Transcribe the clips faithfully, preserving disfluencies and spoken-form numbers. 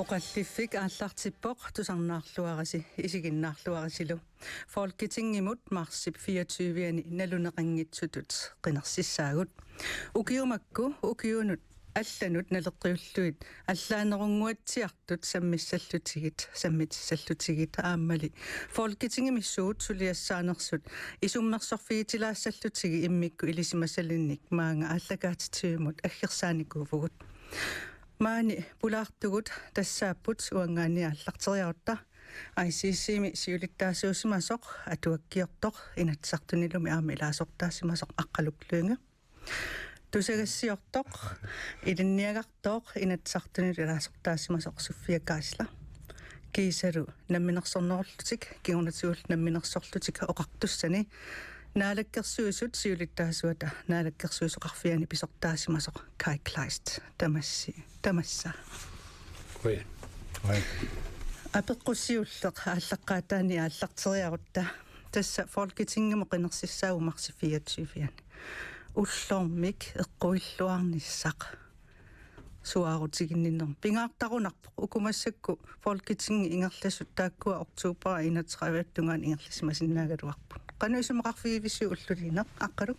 Qalliffik aallartippoq, tusarnaarluarisi, isiginnaarluarisilu. Folketingimut marsip fireogtyve-ani naluneqanngitsutut qinersissaagut. Ukiut makku ukiunut allanut naleqqiullugit allaanerunnguatsiartut sammissallutigit, sammitissallutigit aammali Folketingimi suut suliassaanersut isummersorfigitilaassallutigit immikkut ilisimasalinnik maanga aallakaatitsivimmut aggersaanikuuvugut. Maani pulaartugut tassaapput uanngaanniit aallarteriarutta I C C-mi siulittaasuusimasoq, atuakkiortoq, Inatsisartunilumi aamma ilaasortaasimasoq Aqqaluk Lynge. Tusagassiortoq, ilinniagartoq, Inatsisartunilu ilaasortaasimasoq Sofia Geisler. Kiisalu namminersornerullutik, kingornatigut namminersorlutik oqartussani Naalakkersuisut siulittaasuata Naalakkersuisoqarfiani pisortaasimasoq Kaj Kleist. Tamassi, tamassa. Qujan. Qujan. Apeqqusiulleq aallaqqaataani aallarteriarutta. Tassa Folketingimut qinersissaagut marsip fireogtyve-ani. Ullormik eqquilluarnissaq suaarutiginninnermut pingaartarunarpoq. Uku massakkut Folketingip ingerlasut taakkua oktober enogtredive tungaanut ingerlasimasinnaagaluarput. Qanoq isumaqarfigivisiuk ulluliineq, Aqqaluk?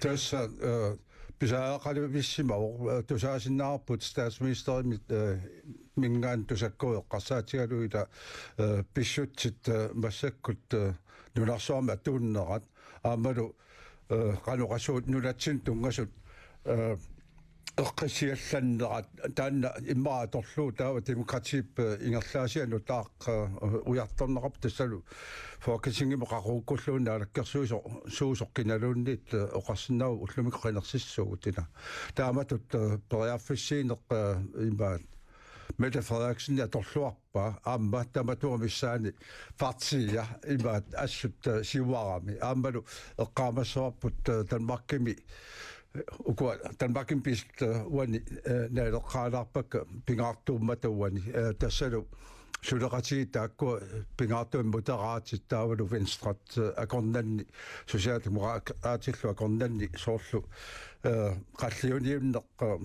Tassa, eh, pisariaqalivissimavoq, eh, tusaasinnaavarput statsministerimit, eh, mingaanniit tusakkueqqarsaatigalugu ila, eh, pissutsit, eh, massakkut, eh, nunarsuarmi atuunnerat. Aammalu, eh, qanoq oqassuunga nunatsinnut tunngasut, eh, eqqissiallannerat taanna immaqa atorlugu taava demokratiip, eh, ingerlaasianut taaq, eh, ujartorneqarpoq tassalu Folketingimi qaqugukkulluunniit naalakkersuisoq, suusoq kinaluunniit, eh, oqarsinnaavoq ullumikkut qinersissuugut ila. Taamatut, eh, periarfissiineq, eh, imaat Mette Frederiksen atorluarpaa aamma tamatuma missaani partiia imaat assut, eh, siuarami. Aammalu eqqaamassavarput, eh, Danmarkimi, eh, ukua Danmarkimi pisut, eh, uani, eh, naleqqaalaarpakka pingaartuummata uani. Eh, tassalu suleqatigiit taakkua pingaartumik Moderatit taavalu Venstre, eh, akornanni, Socialdemokraatillu akornanni soorlu, eh, qalliuniunneq, eh,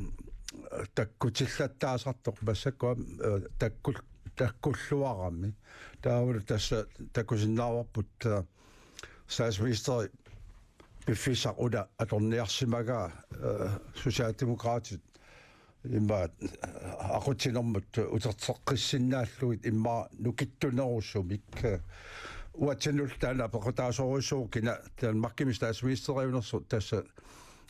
takkutillattaasartoq massakkut, eh, takkul-, takkulluarami. Taavalu tassa takusinnaavarput, eh, statsministeri piffissaq una atorniarsimagaa, eh, Socialdemokraatit imaat, eh, aqutsinermut uterteqqissinnaallugit immaqa nukittunerusumik. Eh, uatsinnullu taanna apeqqutaasorujussuuvoq kina Danmarkimi statsministeriunersoq, tassa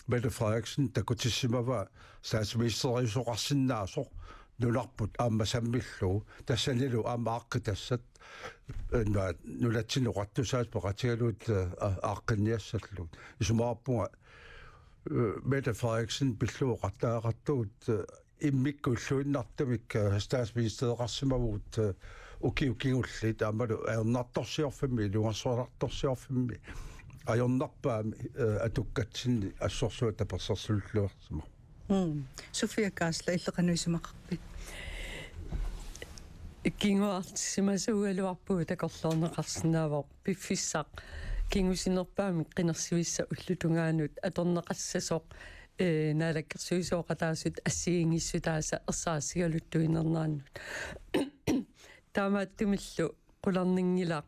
Mette Frederiksen takutissimavaa statsministeriusoqarsinnaasoq nunarput aamma sammillugu. Tassanilu aamma aaqqitassat, eh, nuna-, nunatsinni oqartussaasoq peqatigalugit, eh, a-, aaqqinniassallugit. Isumaqarpunga, eh, Mette Frederiksen pillugu oqartariaqartugut, eh, immikkut illuinnartumik, eh, statsministereqarsimavugut, eh, ukiut kingulliit aammalu ajornartorsiorfimmi, ilungersunartorsiorfimmi ajornarpaami, eh, atukkatsinni assorsuaq tapersersorluarsimavoq. Mm. Sofia Geisler, illit qanoq isumaqarpit? Kinguartissimasuugaluarpugut takorloorneqarsinnaavoq piffissaq kingusinnerpaamik qinersivissaq ullut tungaanut atorneqassasoq, eh, naalakkersuisooqataasut assigiinngissutaasa ersarissagaluttuinnarnerannut. Taamaattumillu qularnanngilaq,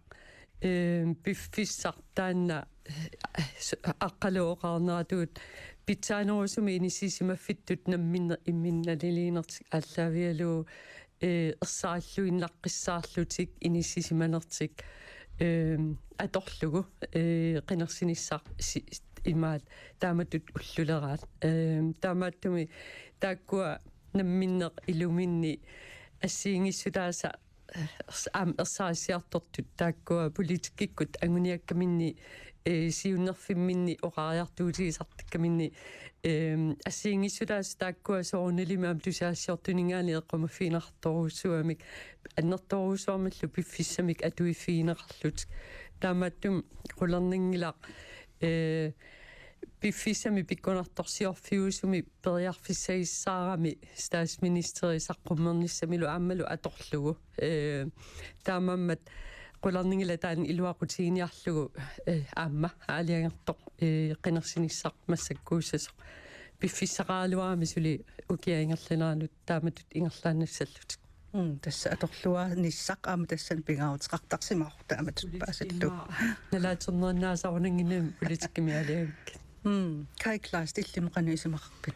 eh, piffissaq taanna, eh, s-, Aqqaluk oqarneratuut pitsaanerusumik inissisimaffittut namminneq imminnut naliliinertik aallaavigalugu, eh, ersarilluinnaqqissaarlutik inissisimanertik, eh, atorlugu, eh, qinersinissaq si-, imaat taamatut ulluleraat. Eh, taamaattumik taakkua namminneq iluminni assigiinngissutaasa ers-, aamma ersarissiartortut taakkua politikkikkut anguniakkaminni, eh, siunnerfimminni oqariartuutigisartakkaminni, ehm, assigiinngissutaasut taakkua soorunalimi aamma tusagassiortuninngaanniit eqqumaffigineqartorujussuarmik, annertoorujussuarmillu piffissamik atuiffigineqarlutik. Taamaattumik qularnanngilaq, eh, piffissami pikkunartorsiorfiusumi periarfissagissaarami statsministeri saqqummernissamilu aammalu atorlugu. Eh, taamaammat qularnanngilaq taanna iluaqutiginiarlugu, eh, aamma aalajangertoq, eh, qinersinissaq massakkuussasoq. Piffissaqaraluarami suli ukiup ingerlaneranut taamatut ingerlaannassallutik. Mm, tassa atorluarnissaq aamma tassani pingaaruteqartarsimavoq taamatut paasillugu. Politikkimaa nalaatsornerinnaasarunanngimmat politikkimiaaliakkit. Mm, Kaj Kleist, illimmi qanoq isumaqarpit?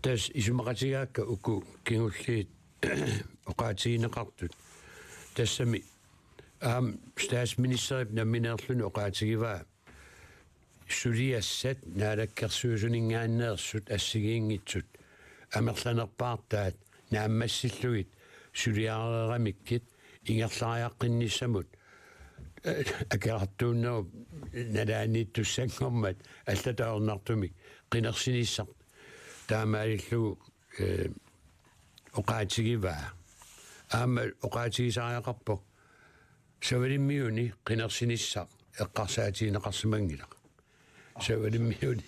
Tassa isumaqatigaakka uku kingulliit oqaatigineqartut. Tassami aamma statsministerip nammineerluni oqaatigivaa suliassat naalakkersuisuninngaanneersut assigiinngitsut amerlanerpaartaat naammassillugit suliareeramikkit ingerlariaqqinnissamut, eh, akerartuunnerup nalaaniittussanngormat allatut ajornartumik qinersinissaq taamaalillugu, eh, oqaatigivaa. Aamma oqaatigisariaqarpoq Savalimmiuni qinersinissaq eqqarsaatigineqarsimanngilaq. Savalimmiuni,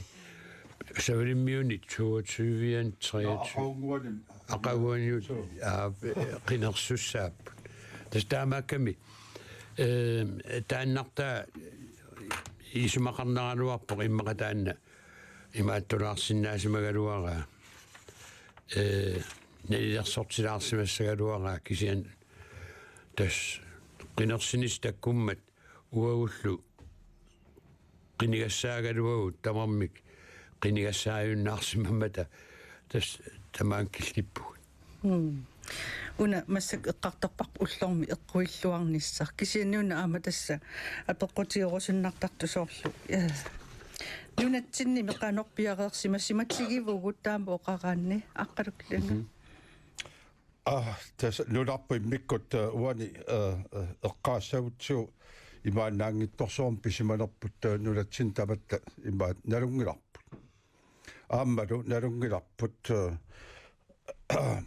Savalimmiuni toogtyve, treogtyve. Aqaguani. Aqaguani, aa, qinersussaapput. Tassa taamaakkami, eh, taannartaa isumaqarnaraluarpoq immaqa taanna imaattulaarsinnaasimagaluaraa, eh, nalilersortilaarsimassagaluaraa kisianni tassa qinersinissaq takkummat uagullu qinigassaagaluagut tamarmik qinigassaajunnaarsimammata tassa tamaanga killippugut. Mm. Una massakkut eqqartorparput ullormi eqquilluarnissaq. Kisianni una aamma tassa apeqqutigerusunnartartoq soorlu, eh, nunatsinni meqanorpiaq eqqarsimasimatsigivugut taama oqaraanni aqqalukkilinga. Mhm. Ah, tassa nunarput immikkut, eh, uani, eh, eh, eqqaassagutsigu imaannaanngitsorsuarmik pisimanerput, eh, nunatsinni tamatta imaat nalunngilarput. Aammalu nalunngilarput, eh,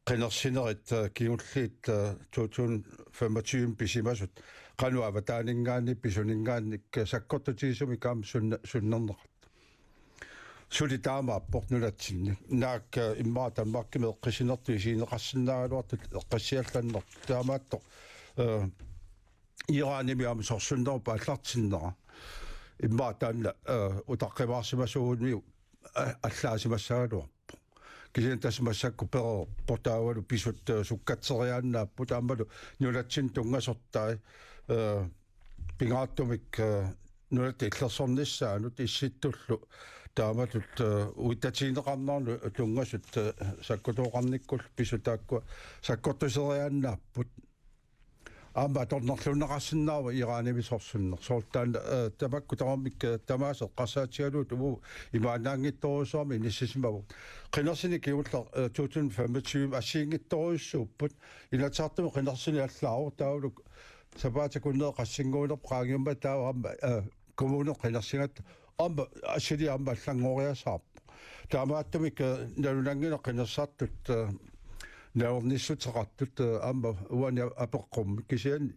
qinersinerit, eh, kingulliit, eh, to tusind femogtyve pisimasut qanoq avataaninngaanniit pisuninngaanniit, eh, sakkortutigisumik aamma sunna-, sunnerneqartut. Suli taamaappoq nunatsinni. Naak, eh, immaqa Danmarkimi eqqissinertut isigineqarsinnaagaluartut eqqissiallannertut. Taamaattoq, eh, Iranimi aamma sorsunnerup aallartinnera. Immaqa taanna, eh, utaqqimaarsimasuuguniuk, eh, allaasimassagaluarpoq. Kisianni tassa massakkut pereerpoq taavalu pisut, eh, sukkatseriaannaapput aammalu nunatsinni tunngasortai, eh, pingaartumik, eh, nunatta illersornissaanut Issittullu taamatut, eh, uitatigineqarnerlu tunngasut, eh, sakkutooqarnikkullu pisut taakkua sakkortuseriaannaapput. Aamma atornerlunneqarsinnaavoq Iranimi sorsunneq. Soorlu taanna, eh, tamakku tamarmik, eh, tamaasa eqqarsaatigalugit uagut imaannaanngitsorujussuarmik inissisimavagut. Qinersineq kingulleq, eh, to tusind femogtyve assigiinngitsorujussuupput. Inatsisartumi qinersineq allaavoq taavalu sapaatip akunneri qassinnguunerput qaangiummata taava aamma, eh, kommunip qinersigatta aamma assiliaq aamma allanngoriasaarpoq. Taamaattumik, eh, nalunanngilat qinersisartut, eh, nalornissuteqartut, eh, aamma uani apeqqummi kisianni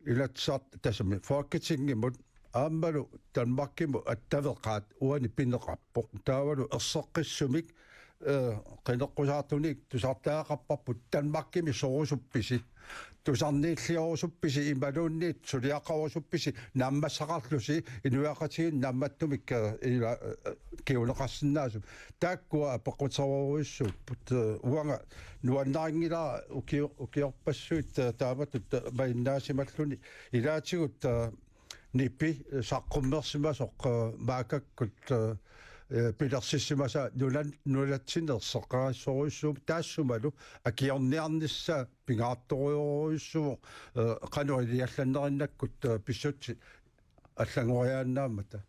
Inatsisartut tassami Folketingimut aammalu Danmarkimut attaveqaat uani pineqarpoq. Taavalu erseqqissumik, eh, qineqqusaartunik tusartagaqarparput Danmarkimi sorusuppisi. Tusarniilliorusuppisi imaluunniit suliaqarusuppisi naammassaqarlusi inuiaqatigiinni naammattumik, eh, ila, eh, kinguneqarsinnaasut. Taakkua apeqquterujussuupput, eh, uanga nuannarinngilara ukio-, ukiorpassuit, eh, taamatut, eh, malinnaassimalluni ilaatigut, eh, nipi, eh, saqqummersimasoq, eh, maakkakkut, eh, eh, pilersissimasaa nunan-, nunatsinni erseqqarissorujussuuvoq taassumalu akiorniarnissaa pingaartorujorujussuuvoq, eh, qanoq iliallannerinnakkut, eh, pissutsit allanngoriaannaammata.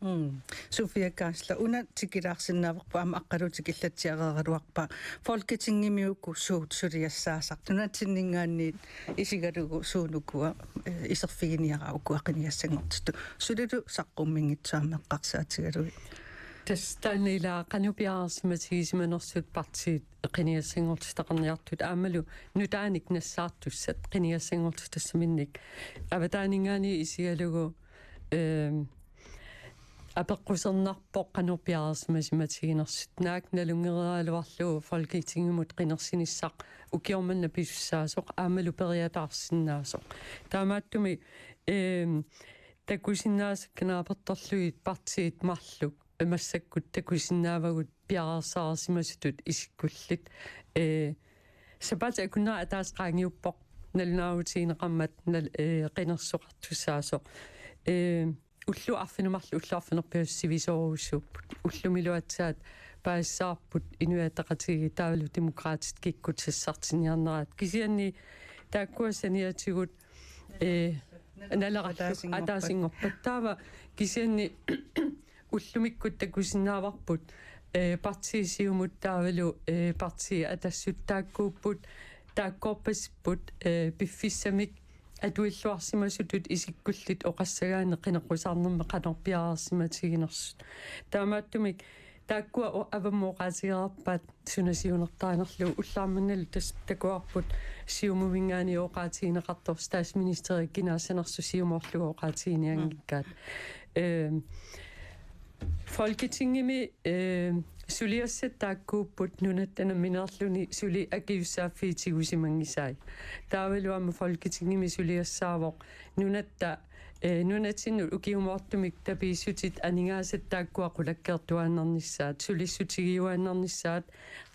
Mm. Sofia Geisler, una tikilaarsinnaavarput aamma aqqaluutikka illatsiareeraluarpaa. Folketingimi uku suut suliassaasartut nunatsinninngaanniit isigalugu suut ukua, eh, iserfiginiaraat ukua qinigassanngortitut. Sulilu saqqumminngitsoq aamma eqqarsaatigalugit. Tassa taanna ilaa qanoq piareersimatigisimanersut partiit qinigassanngortitaqarniartut aammalu nutaanik nassaartussat qinigassanngortitassiminnik avataaninngaanniit isigalugu, ehm, apeqqusernarpoq qanoq piareersimasimatiginersut. Naak nalunngereeraluarlugu Folketingimut qinersinissaq ukioq manna pisussaasoq aammalu periataarsinnaasoq. Taamaattumik, ehm, takusinnaasakka naapertorlugit partiit marluk massakkut takusinnaavagut piareersaarsimasutut isikkullit, eh, sapaatip akunnera ataaseq qaangiuppoq nalunaarutigineqarmat nal-, eh, qinersisoqartussaasoq. Eh, ullut arfineq-marluk ullut arfineq-pingasut sivisoorujussuupput. Ullumilu aatsaat paasissavarput Inuit Ataqatigiit taavalu Demokraatit kikkut sassartinniarneraat. Kisianni taakkua saniatigut, eh, Naleraq ataasinngorpat. Ataasinngorpat. Taava kisianni ullumikkut takusinnaavarput, eh, partii Siumut taavalu, eh, partii Atassut taakkuupput, taakkorpasipput, eh, piffissamik atuilluarsimasutut isikkullit oqassagaanni qineqqusaarnermi qanoq piareersimatiginersut. Taamaattumik taakkua o-, avammut oqaatigereerpaat suna siunertarinerlugu. Ullaarmannalu tassa takuarput Siumuminngaanniit oqaatigineqartoq statsministeri kinaassanersoq Siumorlugu oqaatiginianngikkaat. Mm. Ehm, Folketingimi, ehm, suliassat taakkuupput nunatta nammineerluni suli akisussaaffiit tigusimanngisaat. Taavalu aamma Folketingimi suliassaavoq nunatta, eh, nunatsinnut ukiumoortumik tapiissutit aningaasat taakkua qulakkeertuaannarnissaat, sulissutigiuaannarnissaat,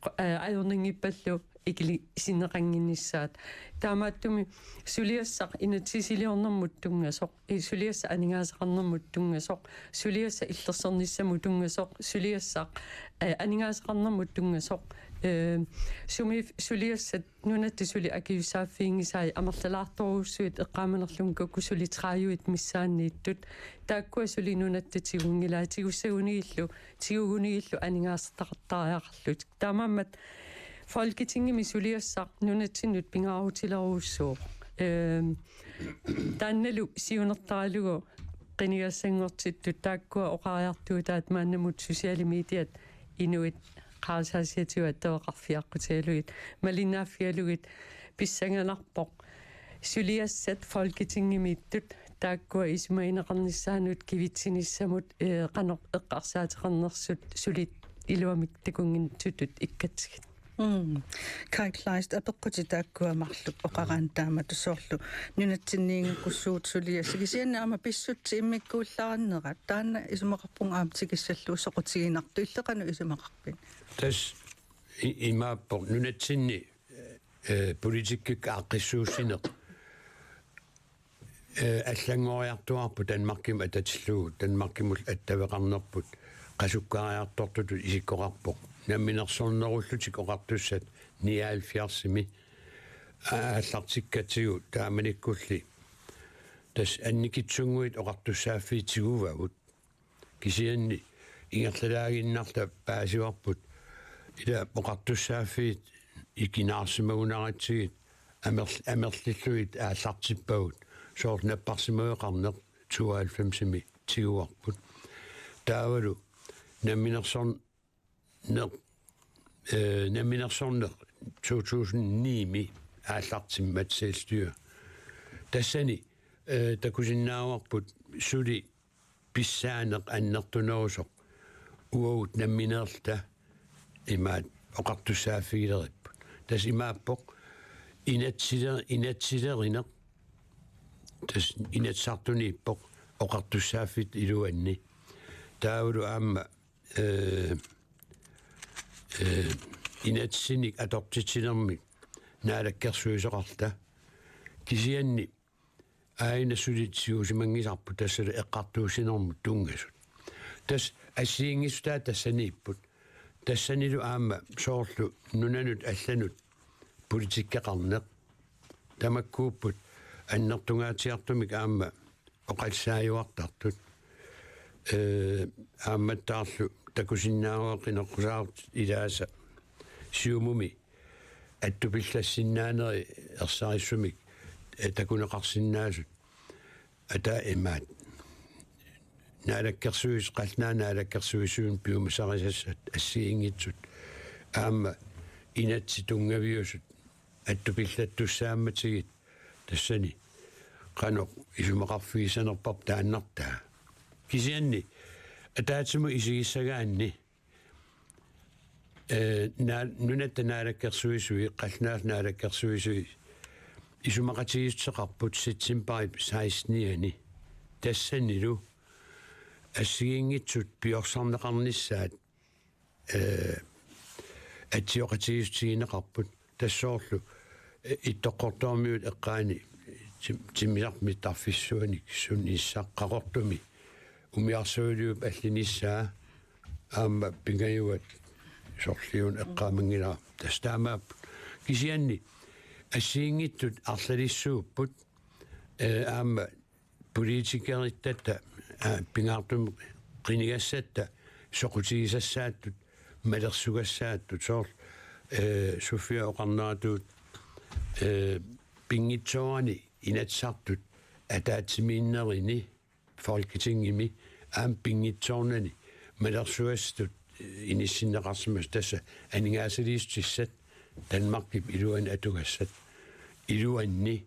qu-, eh, ajornanngippallu ikilisinneqannginnissaat. Taamaattumik suliassaq inatsisiliornermut tunngasoq, eh, suliassaq aningaasaqarnermut tunngasoq, suliassaq illersornissamut tunngasoq, suliassaq, eh, aningaasaqarnermut tunngasoq, eh, sumi suliassat nunatta suli akisussaaffiginngisaat amerlalaartorujussuit eqqaamanerlunga uku suli tredive missaanniittut. Taakkua suli nunatta tigunngilaat, tigussagunigillu, tigugunigillu aningaasartaqartariaqarlutik. Taamaammat Folketingimi suliassaq nunatsinnut pingaarutilerujussuuvoq. Ehm, taannalu siunertaralugu qinigassanngortittut taakkua oqariartuutaat maannamut sociale mediat inuit qarasaasiatigut attaveqarfiaqqutigalugit malinnaaffigalugit pissanganarpoq. Suliassat Folketingimiittut taakkua isumagineqarnissaannut kivitsinissamut, eh, qanoq eqqarsaateqarnersut suliat iluamik takunnginnatsutut ikkatsigit. Mm. Kaj Kleist, apeqqutit taakkua marluk oqaraanni taamatut soorlu nunatsinniinngakkut suut suliassat, kisianni aamma pissutsit immikkuullarinnerat, taanna isumaqarpunga aamma tikissallugu soqutiginartoq, illit qanoq isumaqarpit? Tassa i-, imaappoq nunatsinni, eh, politikkikkut aaqqissuussineq, eh, allanngoriartuaarput Danmarkimut atatillugu, Danmarkimut attaveqarnerput qasukkariartortutut isikkoqarpoq. Namminersornerullutik oqartussat nioghalvfjerdsimi aallartikkatsigu taamanikkulli tassa annikitsunnguit oqartussaaffiit tiguvagut. Kisianni ingerlalaaginnarluta paasivarput ila oqartussaaffiit ikinaarsimagunaratsigit amerl-, amerlillugit aallartippagut, soorlu napparsimmaveqarneq tooghalvfemsimi tiguarput. Taavalu namminersorneq, eh, namminersorneq to tusind ni-mi aallartimmat selvstyre. Tassani, eh, takusinnaavarput suli pissaaneq annertunerusoq uagut nammineerluta imaat oqartussaaffigileripput. Tassa imaappoq inatsile-, inatsilerineq, tassa Inatsisartuniippoq oqartussaaffik iluanni. Taavalu aamma, eh, eh, inatsinik atortitsinermik naalakkersuisoqarluta. Kisianni aajuna suli tigusimanngisarput tassalu eqqartuussinermut tunngasut. Tassa assigiinngissutaat tassaniipput. Tassanilu aamma soorlu nunanut allanut politikkeqarneq. Tamakkuupput annertungaatsiartumik aamma oqallaajuartartut. Eh, aammattaarlu takusinnaavat qineqqusaartut ilaasa Siumumi attupillassinnaaneri ersarissumik, eh, takuneqarsinnaasut. Ata imaat. Naalakkersuis-, qallunaat naalakkersuisuinut piumasarisassat assigiinngitsut. Aamma inatsit tunngaviusut attupillattussaammatigit tassani qanoq isumaqarfigissanerparput taannartaa. Kisianni ataatsimut isigissagaanni, eh, naa-, nunatta naalakkersuisui, qallunaat naalakkersuisui isumaqatigiissuteqarput septembarip sekstenianni. Tassanilu assigiinngitsut piorsarneqarnissaat, eh, atsioqatigiissutigineqarput. tassoorlu, eh, Ittoqqortoormiut eqqaani tim-, timmisarfik mittarfissuanik sunissaqqaqortumi umiarsualiup allinissaa aamma pingajuat sorliuneq eqqaamanngilara. Tassa taamaappoq. Kisianni assigiinngitsut arlalissuupput, eh, aamma politikerittatta, eh, pingaartumik qinigassatta soqutigisassaattut, malersugassaattut, soorlu, eh, Sofia oqarneratut, eh, pinngitsoorani Inatsisartut ataatsimiinnerini Folketingimi aamma pinngitsoornani malersugassatut, eh, inissinneqarsimasut, tassa aningaasaliissutissat Danmarkip iluani atugassat iluanni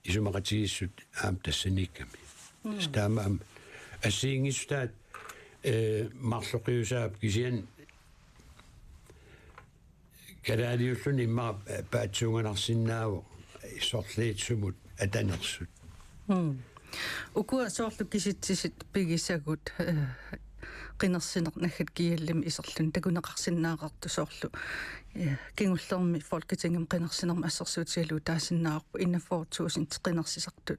isumaqatigiissut aamma tassaniikkami. Mm. Tassa taamaammat assigiinngissutaat, eh, marloqiusaap kisianni kalaaliulluni immaqa paatsuunganarsinnaavoq sorliit sumut atanersut. Mm. Ukua soorlu kisitsisit pigisagut, eh, qinersineq naggat G L-imi iserluni takuneqarsinnaaqartut soorlu, eh, kingullermi Folketingimi qinersinermi assersuutigalugu taasinnaavarput enogfyrre tusind qinersisartut.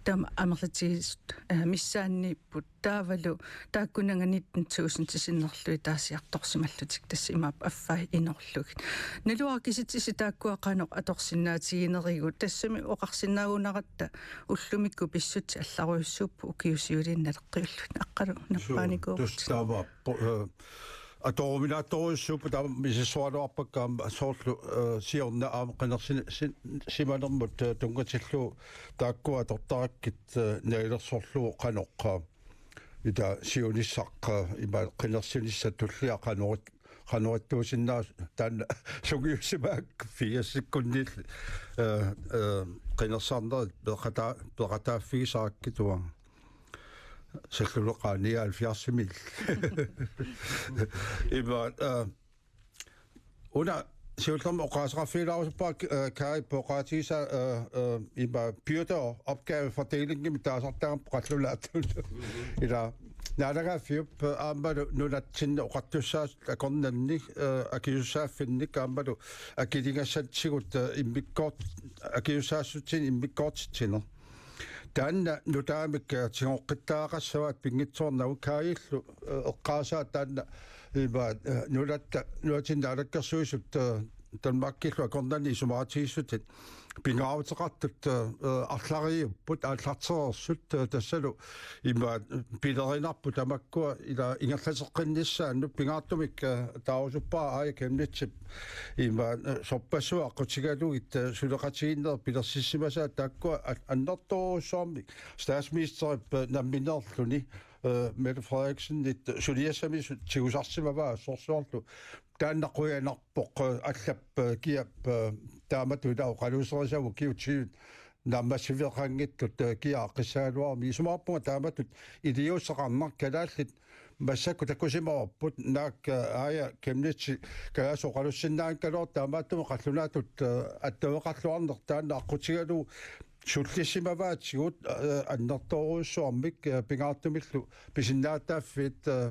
Taama amerlatigisut, eh, missaanniipput. Taavalu taakkunannga nitten tusind sinnerlugit taasiartorsimallutik, tassa imaappoq affai inoorlugit. Naluara kisitsisit taakkua qanoq atorsinnaatiginerigut, tassami oqarsinnaagunaratta ullumikkut pissutsit allarujussuupput ukiut siuliini naleqqiullugit. Aqqalu nappaanikuuvutit. Tassa taava, eh, atoruminaattorujussuupput, taava misissuaraluarpakka aamma soorlu, eh, siorna aamma qinersin-, sin-, simanermut, eh, tunngatillugu taakkua atortarakkit, eh, nalilersorlugu qanoq, eh, ila siunissaq, eh, ima qinersinissaq tullia qanorit-, qanorittuusinnaasoq taanna sungiussimaakka firsikkunniilli, eh, eh, qinersisarnerit peqataa-, peqataaffigisarakkit uanga. Salluleqaaq nioghalvfjerdsimiilli. Ima, eh, una siullermik oqaaseqarfigilaarusuppara, eh, Kaj, oqaatigisaa, eh, eh, ima byrdeopgave fordelingimik taasartagarput qallunaatut. Ila naalagaaffiup, eh, aammalu nunatsinni oqartussaasut akornanni, eh, akisussaaffinnik aammalu akiligassatsigut, eh, immikkoort-, akisussaassutsinik immikkoortitsineq. Taanna nutaamik, eh, tigoqqittariaqassavaat pinngitsoornagu. Kajillu, eh, eqqaasaa taanna ima, eh, nunatta, nunatsinni naalakkersuisut, eh, Danmarkillu akornanni isumaqatigiissutit pingaaruteqartut, eh, eh, arlariupput aallartereersut, eh, tassalu ima pilerinarput tamakkua ila ingerlateqqinnissaannut. Pingaartumik, eh, taarusuppara Aaja Chemnitzip ima, eh, sorpassuit aqqutigalugit, eh, suleqatigiinnerit pilersissimasaat taakkua a-, annertoorujussuarmik statsministerip, eh, nammineerluni, eh, Mette Frederiksenip suliassami su-, tigusarsimavaa assorsuarlu. Taanna qujanarpoq, eh, allap, eh, kiap, eh, taamatut ila oqaluuserisagut ukiut siulliit naammassiveqanngitsut, eh, kia aaqqissagaluarmat. Isumaqarpunga taamatut iliuuseqarneq, kalaallit massakkut takusimavarput, naak, eh, Aaja Chemnitz kalaallisut oqalussinnaanngikkaluartoq, taamaattumik qallunaatut, eh, attaveqarluarneq taanna aqqutigalugu sullissimavaatigut, eh, annertoorujussuarmik, eh, pingaartumillu pisinnaatitaaffiit, eh,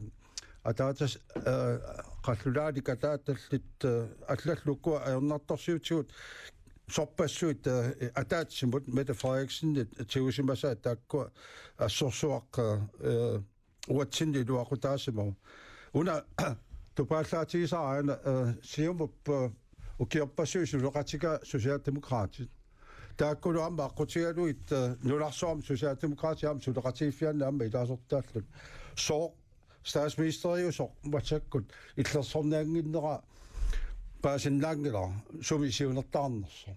ataatas-, eh, qallunaanik ataatallit, eh, allallu ukua ajornartorsiutigut sorpassuit, eh, ataatsimut Mette Frederiksenip tigusimasaat taakkua assorsuaq, eh, uatsinnut iluaqutaasimavoq. Una tupaallaatigisara aana, eh, Siumup, eh, ukiorpassuit suleqatigaat Socialdemokraatit. Taakkulu aamma aqqutigalugit, eh, nunarsuarmi Socialdemokraatit aamma suleqatigiiffianni aamma ilaasortaalluni. Sooq statsministeriusoq massakkut illersorniannginnera paasinnaanngilara sumi siunertaarnersoq.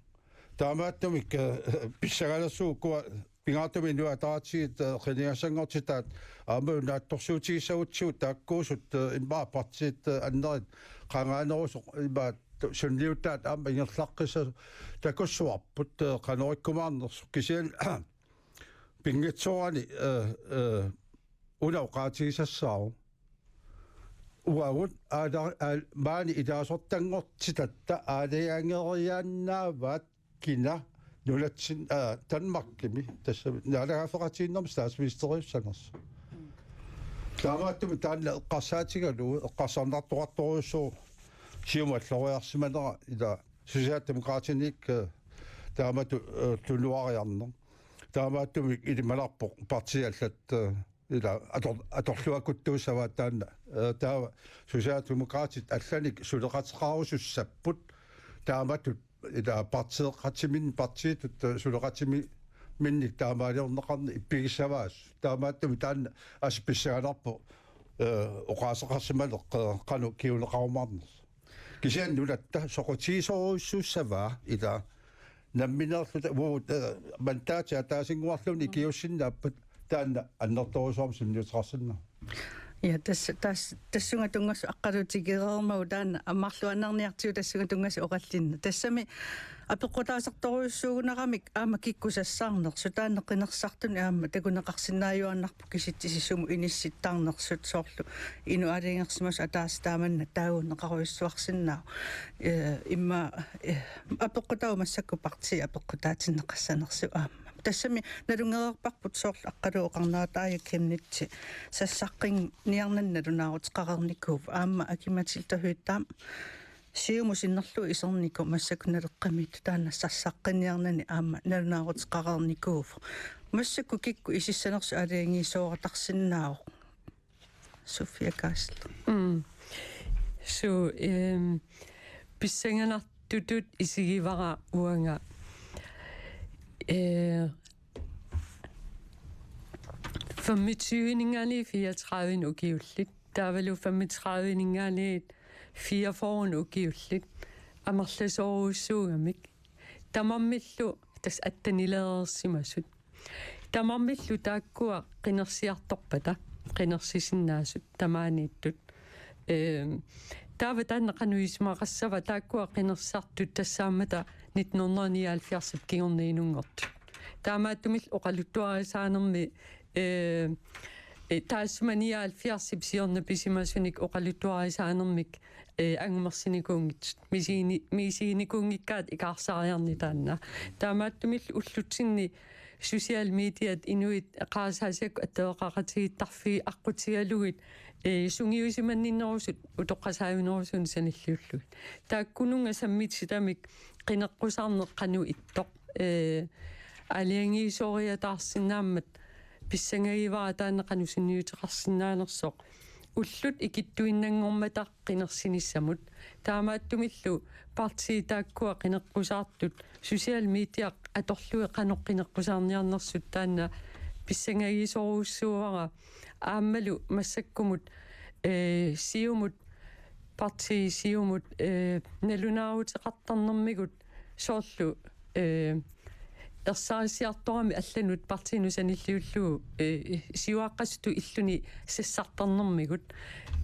Taamaattumik, eh, pissagalersugut ukua pingaartumik Inuit Ataqatigiit, eh, qinigassanngortitaat aamma naatsorsuutigissagutsigu taakkuusut, eh, immaqa partiit, eh, annerit qangaanerusoq immaqa sunniuttaat aamma ingerlaqqissasoq takussuarput, eh, qanorikkumaarnersoq, kisianni pinngitsoorani, eh, eh, una oqaatigisassaavoq. Uagut aala-, aal-, maani ilaasortanngortitatta aalajangeriaannaavaat kina nunatsinni, aa, Danmarkimi, tassa naalagaaffeqatigiinnermi statsministeriussanersoq. Taamaattumik taanna eqqarsaatigalugu eqqarsarnartoqartorujussuuvoq Siumup alloriarsimanera ila Socialdemokratinik, eh, taamatut, eh, tunuariarneq. Taamaattumik ilimanarpoq partiit allat, eh, ila ator-, atorluakuttuussavaat taanna. Eh, taava Socialdemokratit allanik suleqateqarusussapput taamatut ila partiiqatimin-, partiitut, eh, suleqatiminnik taamaaliorneqarneq ippigissavaat. Taamaattumik taanna assut pissanganarpoq, eh, oqaaseqarsimaneq, eh, qanoq kinguneqarumaarnersoq. Kisianni nunatta soqutigisorujussuussavaa ila nammineerluta uagut, eh, mandaatit ataasinnguarluunniit ikiuussinnaapput taanna annertoorujussuarmik sunniuteqarsinnaavoq. Ja, tassa, tas-, tassunga tunngasut aqqaluutigereermagu taanna marluinnarniartigu tassunga tunngasut oqallinneq. Tassami apeqqutaasartorujussuugunaramik aamma kikkut sassarnersut taanna qinersisartunik aamma takuneqarsinnaajuaannarpoq kisitsisit sumut inissittarnersut soorlu inuk aalajangersimasoq ataaseq taamanna taaguunneqarujussuarsinnaavoq. Eh, immaqa, eh, apeqqutaavoq massakkut partiit apeqqutaatinneqassanersut aamma. Tassami nalunngereerparput soorlu aqqaluup oqarnerat aajuna Kenneth sassaqqinngiarnani nalunaaruteqareernikuuvoq aamma Aki-Matilda Høegh-Dam Siumut sinnerlugu isernikoq massakkut Naleqqamiittut taanna sassaqqinngiarnani aamma nalunaaruteqareernikuuvoq. Massakkut kikkut isissanersut aalajangiisoortarsinnaavoq. Sofia Geisler. Mm. So, ehm, pissanganartutut isigivara uanga, eh, femogtyve-ninngaanniit fireogtredive ukiullit. Taavalu femogtredive-ninngaanniit fireogfyrre ukiullit. Amerlasoorujussuugamik. Tamarmillu tassa attenilereersimasut. Tamarmillu taakkua qinersiartorpata, qinersisinnaasut tamaaniittut. Ehm, taava taanna qanoq isumaqassava taakkua qinersisartut tassaammata nitten hundrede nioghalvfjerdsip kingorna inunngortut. Taamaattumillu oqaluttuarisaanermi, eh, eh, taassuma nioghalvfjerdsip siorna pisimasunik oqaluttuarisaanermik, eh, angumersinikuunngitsut. Misiini-, misiinikuunngikkaat ikaarsaariarneq taanna. Taamaattumillu ullutsinni social mediat inuit qarasaasiakkut attaveqaqatigiittarfiit aqqutigalugit, eh, sungiusimanninnerusut utoqqasaavinerusuni sanilliullugit. Taakkununnga sammititamik qineqqusaarneq qanoq ittoq, eh, aalajangiisooriataarsinnaammat pissangagivara taanna qanoq sunniuteqarsinnaanersoq. Ullut ikittuinnanngormata qinersinissamut. Taamaattumillu partiit taakkua qineqqusaartut social media atorlugit qanoq qineqqusaarniarnersut taanna pissangagisorujussuuara aammalu massakkumut, eh, Siumut, partii Siumut, eh, nalunaaruteqartarnermigut soorlu, eh, ersarissiartorami allanut partiinut sanilliullugu, eh, siuaqqasutut illuni sassartarnermigut,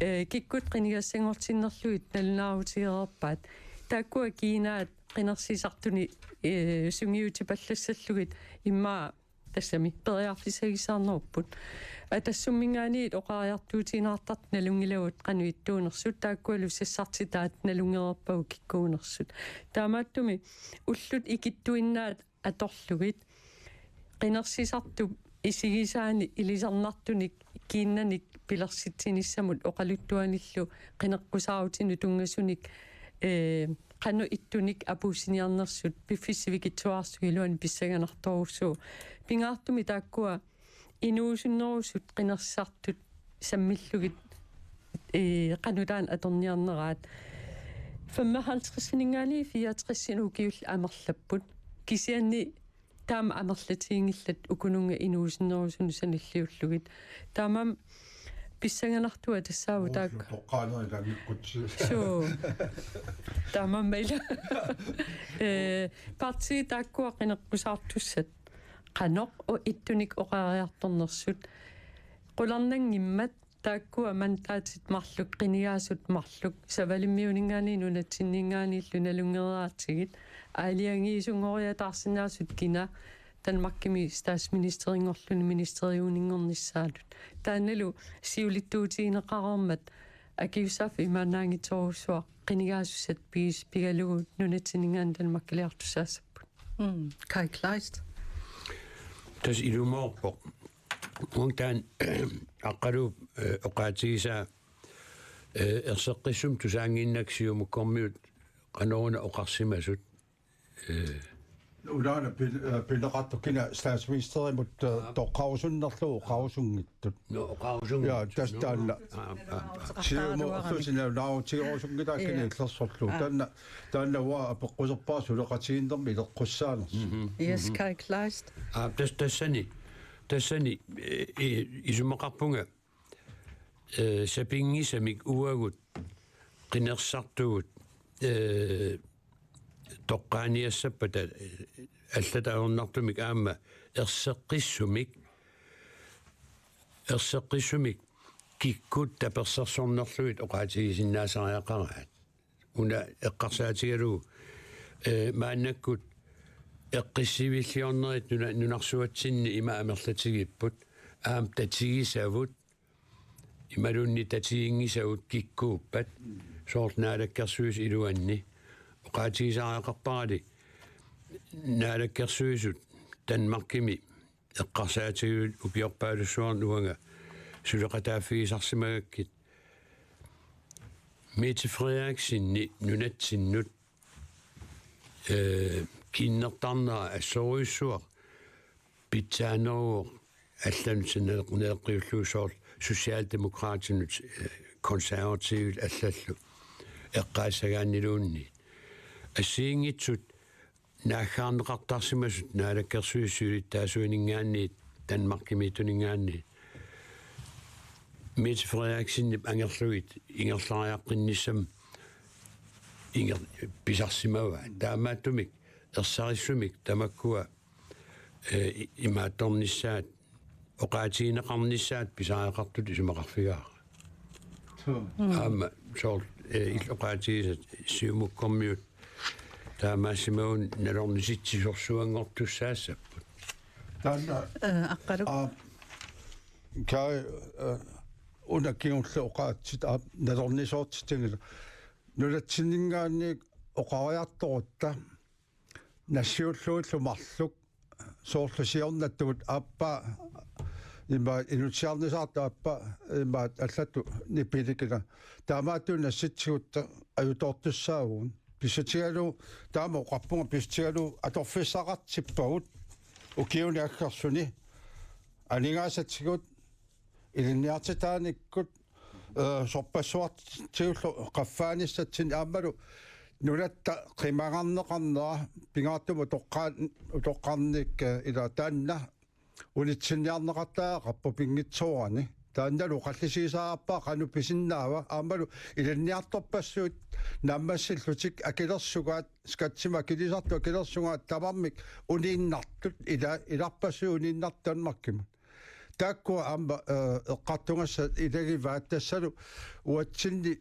eh, kikkut qinigassanngortinnerlugit nalunaarutigereerpaat. Taakkua kiinaat qinersisartuni, eh, sungiutipallassallugit immaqa tassami periarfissagissaarnerupput. Atassumminngaanniit oqariartuutigineqartartut nalunngilagut qanoq ittuunersut taakkualu sassartitaat nalunngereerpagut kikkuunersut. Taamaattumik ullut ikittuinnaat atorlugit qinersisartup isigisaani ilisarnartunik kiinnanik pilersitsinissamut oqaluttuanillu qineqqusaarutinut tunngasunik, eh, qanoq ittunik apuussiniarnersut piffissaq sivikitsuararsuup iluani pissanganartorujussuuvoq. Pingaartumik taakkua inuusunnerusut qinersisartut sammillugit, eh, qanoq taanna atorniarneraat. Femoghalvtredsinik-ninngaanniit fireogtresinik ukiullit amerlapput. Kisianni taama amerlatiginngillat ukununnga inuusunnerusunut sanilliullugit. Taamaammat pissanganartua tassaavoq taakku. Toqqaaneri langikkutsi. Suu. Taamaammat ila. Eh, partiit taakkua qineqqusaartussat. Qanoq u-, ittunik oqariartornersut. Qularnanngimmat taakkua mandaatit marluk, qinigaasut marluk, Savalimmiuninngaanniit nunatsinninngaanniillu nalunngereeraatsigit, aalajangiisunngoriataarsinnaasut kina, Danmarkimi statsministerinngorluni ministeriuninngornissaanut. Taannalu siulittuutigineqareermat akisussaaffiup imaannaanngitsorujussuaq qinigaasussat pigis-, pigalugu nunatsinninngaanniit Danmarkiliartussaassapput. Mm, Kaj Kleist. Tassa ilumoorpoq. Uanga taanna Aqqaluup, eh, oqaatigisaa, eh, erseqqissumik tusaannginnakku Siumukkormiut qanoruna oqarsimasut, eh, Unaana pin-, eh, pineqartoq kina statsministerimut, eh, toqqarusunnerlugu oqarusunngitsut. No, oqarusunngitsut. Ja, tassa taanna. Aa, aa, aa. Siumut erlusi nalunaarutigerusunngilaa kina illersorlugu. Taanna, taanna uanga apeqquserpara suleqatigiinnermi ileqqussaanersoq. Yes, Kaj Kleist. Aa, tas-, tassani, tassani, eh, eh, isumaqarpunga, eh, sapinngisamik uagut qinersisartugut, eh, toqqaaniassappata, eh, allatut ajornartumik aamma erseqqissumik, erseqqissumik kikkut tapersersornerlugit oqaatigisinnaasariaqaraat. Una eqqarsaatigalugu, eh, maannakkut eqqissiviilliornerit nuna-, nunarsuatsinni ima amerlatigipput, aamma tatigisavut, imaluunniit tatiginngisagut kikkuuppat, soorlu Naalakkersuisut iluanni. Oqaatigisariaqarparali Naalakkersuisut Danmarkimi eqqarsaatigalugit ukiorpaalussuarni uanga suleqataaffigisarsimagakkit. Mette Frederiksenip nunatsinnut, eh, kiinnertarnera assorujussuaq pitsaaneruvoq allanut sananeq-, neqqiullugu soorlu Socialdemokraatinut, eh, Konservativit allallu eqqaassagaanniluunniit. Assigiinngitsut naaggaarneqartarsimasut Naalakkersuisut siulittaasuininngaanniit, Danmarkimiittuninngaanniit. Mette Frederiksenip angerlugit ingerlariaqqinnissamut inger-, pisarsimavaat. Taamaattumik ersarissumik tamakkua, eh, i-, imaattornissaat, oqaatigineqarnissaat pisariaqartutut isumaqarfigaara. Suu. Mm. Aamma soorlu, eh, illit oqaatigisat Siumukkormiut taamaassimaguni nalornisitsisorsuanngortussaassapput. Taanna, eh, Aqqaluk. Aa, Kaj, eh, una kingulleq oqaatsit, aa, nalornisoortitsinngilaq. Nunatsinninngaanniit oqariartorutta nassiullugillu marluk soorlu siornatigut aappaa ima inutsiarnisaartut aappaa ima allatut nipilikila. Taamaattumik nassitsigut ajutoortussaavugut. Pissutigalugu, taama oqarpunga pissutigalugu atorfissaqartippagut ukiuni aggersuni aningaasatigut ilinniartitaanikkut, eh, sorpassuartigullu qaffaanissatsinnik aammalu nunatta qimagarneqarnera pingaartumik utoqqaan-, utoqqarnik, eh, ila taanna unitsinniarneqartariaqarpoq pinngitsoorani. Taannalu oqallisigisariaqarpara qanoq pisinnaava aammalu ilinniartorpassuit naammassillutik akilersugaat, skatsimik akilisartut akilersugaat tamarmik uniinnartut ila-, ilarpassuit uniinnartut Danmarkimut. Taakkua aamma, eh, eqqartugassat ilagivaat tassalu uatsinni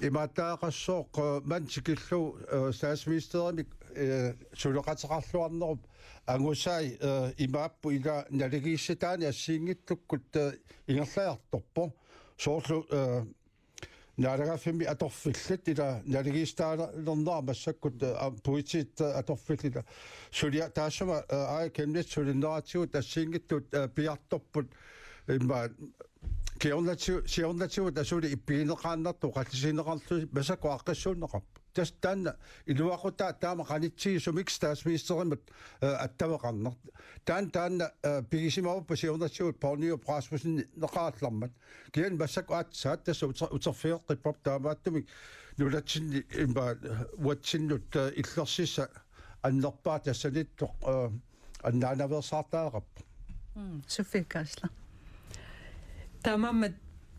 imaattariaqassooq, eh, manna tikillugu, eh, statsministerimik, eh, suleqateqarluarnerup angusai, eh, imaapput ila naligiissitaaneq assigiinngitsukkut, eh, ingerlaartorpoq. Soorlu, eh, naalagaaffimmi atorfillit ila naligiissitaalernera massakkut, eh, am-, politiit, eh, atorfillit ila. Sulia-, taassuma, eh, aa, Chemnitz sulineratigut assigiinngitsut, eh, piartorput immaqa siornati-, siornatigut asuli ippigineqaannartut oqallisigineqarlutik massakkut aaqqissuunneqarput. Tassa taanna iluaqutaa taama qanitsigisumik statsministerimut, eh, attaveqarneq. Taanna, taanna, eh, pigisimavippoq siornatigut Poul Nyrup Rasmusseneqarallarmat. Kisianni massakkut aatsaat tassa uter-, uterfigeqqipparput taamaattumik nunatsinni immaqa uatsinnut, eh, illersissaq annerpaaq tassaniittoq, eh, annaanaveersaartariaqarpoq. Mm, Sofie Geisler. Taamaammat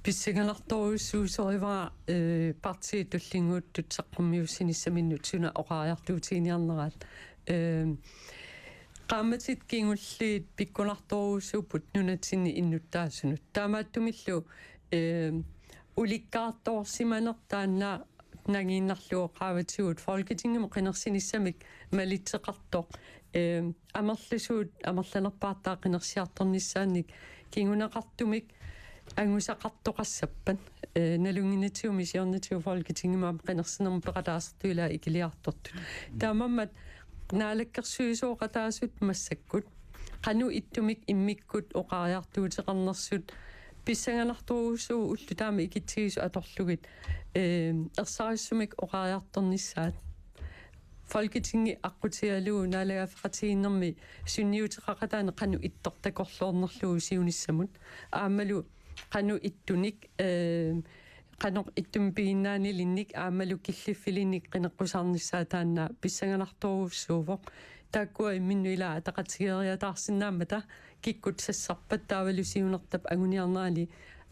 pissanganartorujussuusorivara, eh, partiit tullinnguuttut saqqummiussinissaminnut suna oqariartuutiginiarneraat. Eh, qaammatit kingulliit pikkunartorujussuupput nunatsinni innuttaasunut. Taamaattumillu, eh, ulikkaartorsimaneq taanna nangiinnarlugu qaavatigut Folketingimut qinersinissamik malitseqartoq, eh, amerlasuut amerlanerpaartaat qinersiartornissaannik kinguneqartumik angusaqartoqassappat, eh, nalunnginnatsigu siornatigut Folketingimi aamma qinersinermut peqataasertut ilaat ikiliartortut. Taamaammat naalakkersuisooqataasut massakkut qanoq ittumik immikkut oqariartuuteqarnersut pissanganartorujussuuvoq ullut taama ikitsigisut atorlugit, eh, ersarissumik oqariartornissaat. Folketingi aqqutigalugu naalagaaffeqatigiinnermi sunniuteqaqataani qanoq ittoq takorloornerlugu siunissamut. Aammalu qanoq ittunik, eh, qanoq ittumik piginnaanilinnik aammalu killiffilinnik qineqqusaarnissaa taanna pissanganartorujussuuvoq. Taakkua imminnut ila ataqatigeeriataassinnaammata kikkut sassarpat taavalu siunertap anguniarnerani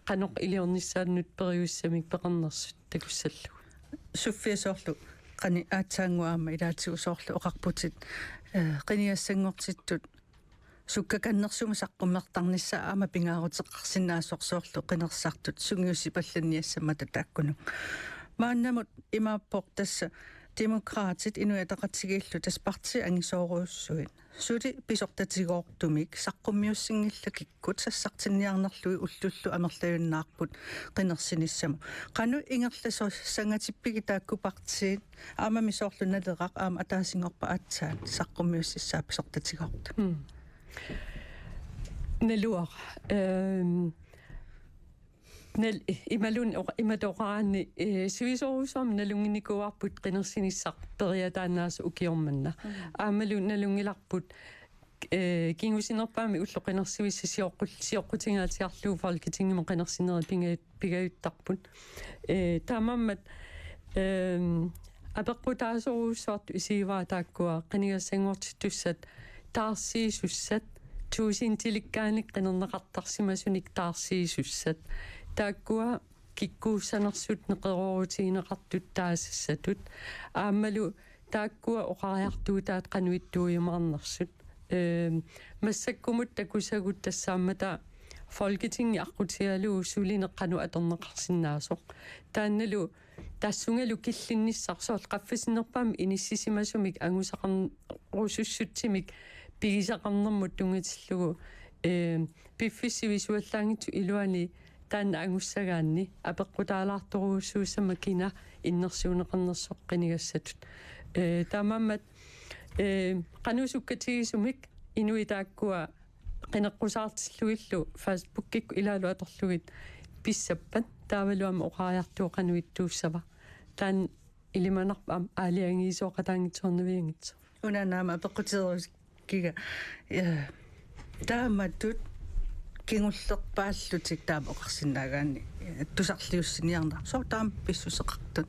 qanoq iliornissaannut periussamik peqarnersut takussallugu. Sofia, soorlu qani aatsaannguaq aamma ilaatigut soorlu oqarputit, eh, qinigassanngortittut sukkakannersumik saqqummertarnissaa aamma pingaaruteqarsinnaasoq soorlu qinersisartut sungiussipallanniassammata taakkununnga. Maannamut imaappoq tassa Demokraatit Inuit Ataqatigiillu tassa partiit angisoorujussuit suli pisortatigoortumik saqqummiussinngillat kikkut sassartinniarnerlugit ullullu amerlajunnaarput qinersinissamut. Qanoq ingerlasoq sangatippigit taakku partiit, aammami soorlu Naleraq aamma ataasinngorpat aatsaat saqqummiussissaat pisortatigoortumik? Mm. Naluara. Ehm, nal-, imaluunniit oqa-, imatut oqaraanni, eh, sivisoorujussuarmik nalunnginnikuuarput qinersinissaq periataannaasoq ukioq manna. Mm. Aammalu nalunngilarput, eh, kingusinnerpaamik ullut qinersivissat sioqqul-, sioqqutingaatsiarlugu Folketingimut qinersinerit pinga-, pigajuttarput. Eh, taamaammat, ehm, apeqqutaasorujussuartut isigivara taakkua qinigassanngortittussat taarsiisussat, tuusintilikkaanik qinerneqartarsimasunik taarsiisussat. Taakkua kikkuussanersut neqeroorutigineqartut taasassatut. Aammalu taakkua oqariartuutaat qanoq ittuujumaarnersut. Ehm, massakkumut takusagut tassaammata Folketingi aqqutigalugu sulineq qanoq atorneqarsinnaasoq. Taannalu tassungalu killinnissaq soorlu qaffasinnerpaamik inissisimasumik angusaqarn-, rusussutsimik pigisaqarnermut tunngatillugu, ehm, piffissaq sivisuallaanngitsoq iluani taanna angussagaanni apeqqutaalaartorujussuussammat kina innersuunneqarnersoq qinigassatut. Eh, taamaammat, eh, qanoq sukkatigisumik inuit taakkua qineqqusaartillugillu Facebookikkut ilaalu atorlugit pissappat taavalu aamma oqariartuut qanoq ittuussava. Taanna ilimanarpoq aamma aalajangiisoqataanngitsoornavianngitsoq. Una aamma apeqqutigerusukkukkiga, eh, taamatut kingullerpaallutik taama oqarsinnaagaanni, eh, tusarliussiniarneq. Sooq taama pissuseqartut?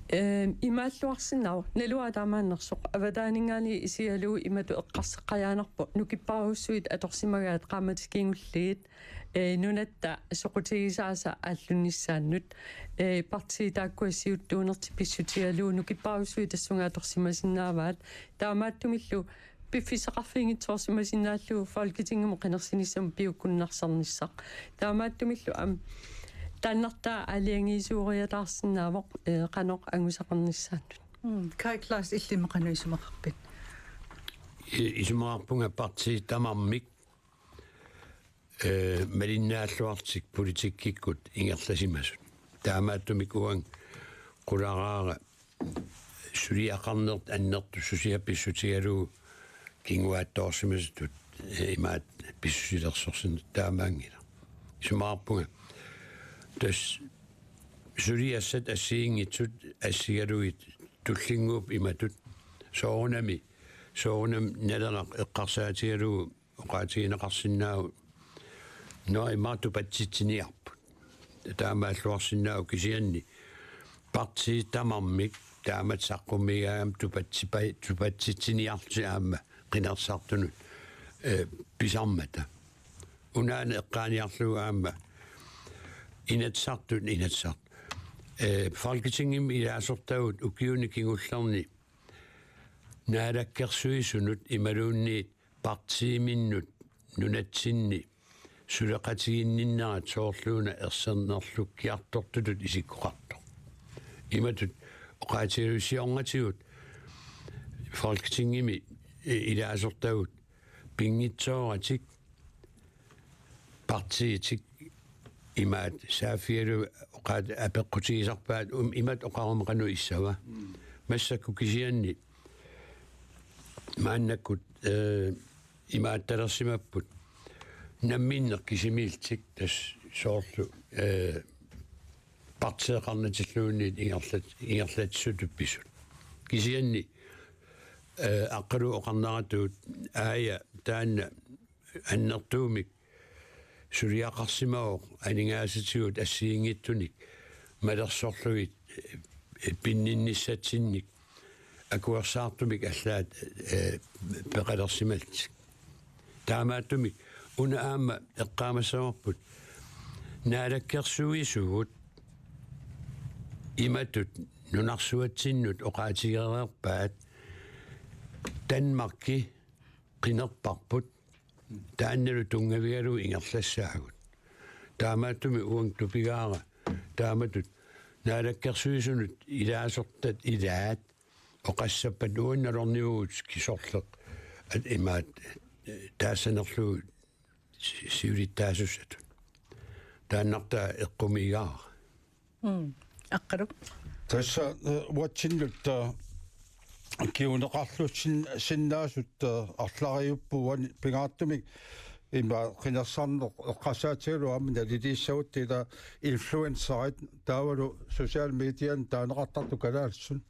Ehm, imaalluarsinnaavoq. Naluara taamaannersoq. Avataaninngaanniit isigalugu imatut eqqarsaqqajaannarpoq. Nukipparujussuit atorsimagaat qaammatit kingulliit, eh, nunatta soqutigisaasa aallunnissaannut. Eh, partiit taakkua siuttuunertik pissutigalugu nukipparujussuit tassunga atorsimasinnaavaat. Taamaattumillu piffissaqarfiginngitsoorsimasinnaallugu Folketingimut qinersinissamut piukkunnarsarnissaq. Taamaattumillu aamma taannartaa aalajangiisuuriataarsinnaavoq, eh, qanoq angusaqarnissaannut. Mm, Kaj Claus, illimmi qanoq isumaqarpit? I-, isumaqarpunga partiit tamarmik, eh, malinnaalluarlutik politikkikkut ingerlasimasut. Taamaattumik uanga qularaara suliaqarnertut annertussutissat pissutigalugu kinguaattoorsimasutut, eh, imaattoq pissusilersorsinnaasoq taamaanngilaq. Isumaqarpunga tassa suliassat assigiinngitsut assigalugit tullinnguupput imatut soorunami, soorunami Naleraq eqqarsaatigalugu oqaatigineqarsinnaavoq, nå, imaattoq tupatsitsiniarput. Taamaalluarsinnaavoq kisianni partiit tamarmik taamatut saqqummiigaangama tupatsipa-, tupatsitsiniarlutik aamma qinersisartunut, eh, pisarmata. Unaana eqqaaniarlugu aamma Inatsisartut, Inatsisartut, eh, Folketingimi ilaasortagut ukiuni kingullerni naalakkersuisunut imaluunniit partiiminnut nunatsinni suleqatiginninnerat soorluuna ersernerlukkiartortutut isikkoqartoq. Imatut oqaatigiussiornatigut Folketingimi, eh, ilaasortagut pinngitsooratik partiitik imaat saaffigalugu oqaat apeqqutigisarpaat, um, imatut oqaruma qanoq issava. Mm. Massakkut kisianni maannakkut, eh, imaattalersimapput namminneq kisimiillutik tassa soorlu, eh, partiiqarnatilluunniit ingerlat-, ingerlatsisutut pisut. Kisianni, eh, Aqqalu oqarneratut, aaja taanna annertuumik suliaqarsimavoq aningaasatigut assigiinngitsunik malersorlugit, eh, pinninnissatsinnik akuersaartumik allaat, eh, peqalersimallutik. Taamaattumik una aamma eqqaamassavarput, naalakkersuisugut imatut nunarsuatsinnut oqaatigereerpaat, Danmarki qinerparput, taannalu tunngavigalugu ingerlassaagut. Taamaattumik uanga tupigaara taamatut naalakkersuisunut ilaasortat ilaat oqassappat uannut nalornivugut kisorleq, at imaat, eh, taassanerlugu si-, siulittaasussatut. Taannartaa eqqumiigaara. Mm. Aqqalu. Tassa, eh, uatsinnut, eh, kinguneqarluarsin-, sinnaasut, eh, arlariupput uani pingaartumik ima qinersisarneq eqqarsaatigalugu aamma naliliissagutta, ila influencerit taavalu social medianik taaneqartartut kalaallisut.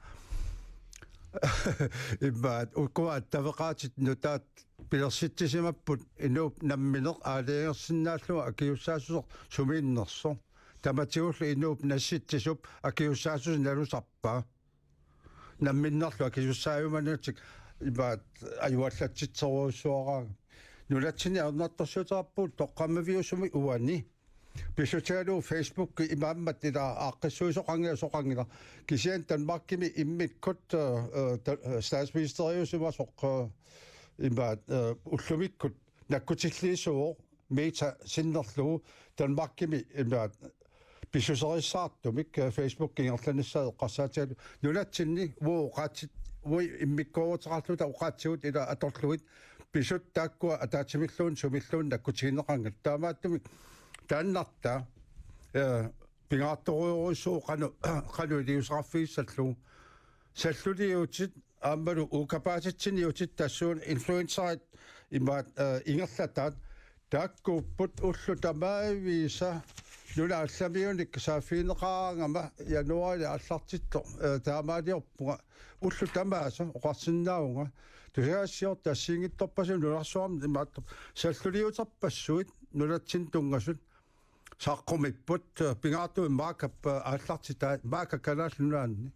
Imaat ukua attaveqaatit nutaat pilersitsisimapput inuup nammineq aalajangersinnaallugu akisussaassuseq sumiinnersoq. Tamatigullu inuup nassitsisup akisussaassuseq nalusarpaa. Namminnerlu akisussaajumanertik imaat ajuallatsitserujussuaraangat. Nunatsinni ajornartorsiuteqarpugut toqqammaviusumik uani. Pissutigalugu Facebooki imaammat ila aaqqissuisoqanngilaq soqanngilaq. Kisianni Danmarkimi immikkut, eh, eh, ta-, eh, statsministeriusimasoq, eh, imaat, eh, ullumikkut nakkutilliisuuvoq Meta sinnerlugu Danmarkimi imaat pissuserissaartumik, eh, Facebook ingerlanissaa eqqarsaatigalugu. Nunatsinni uagut oqaatsit, uagut immikkooruteqarluta oqaatsigut ila atorlugit pisut taakkua ataatsimilluunniit sumilluunniit nakkutigineqanngillat. Taamaattumik taannartaa, eh, pingaartorujussuuvoq qanoq, qanoq iliuuseqarfigissallugu. Salluliutit aammalu uukkapaatitsiniutit tassuuna influencerit imaat, eh, ingerlataat, taakkuupput ullut tamaaviisa nunat allamiunik saaffigineqaraangama januaarili aallartittoq, eh, taamaaliorpunga, ullut tamaasa oqarsinnaavunga tusagassiortut assigiinngitsorpassuit nunarsuarmi imaattoq salluliuterpassuit nunatsinni tunngasut saqqumipput, eh, pingaartumik maakap, eh, aallartitai, maakap Kalaallit Nunaanni.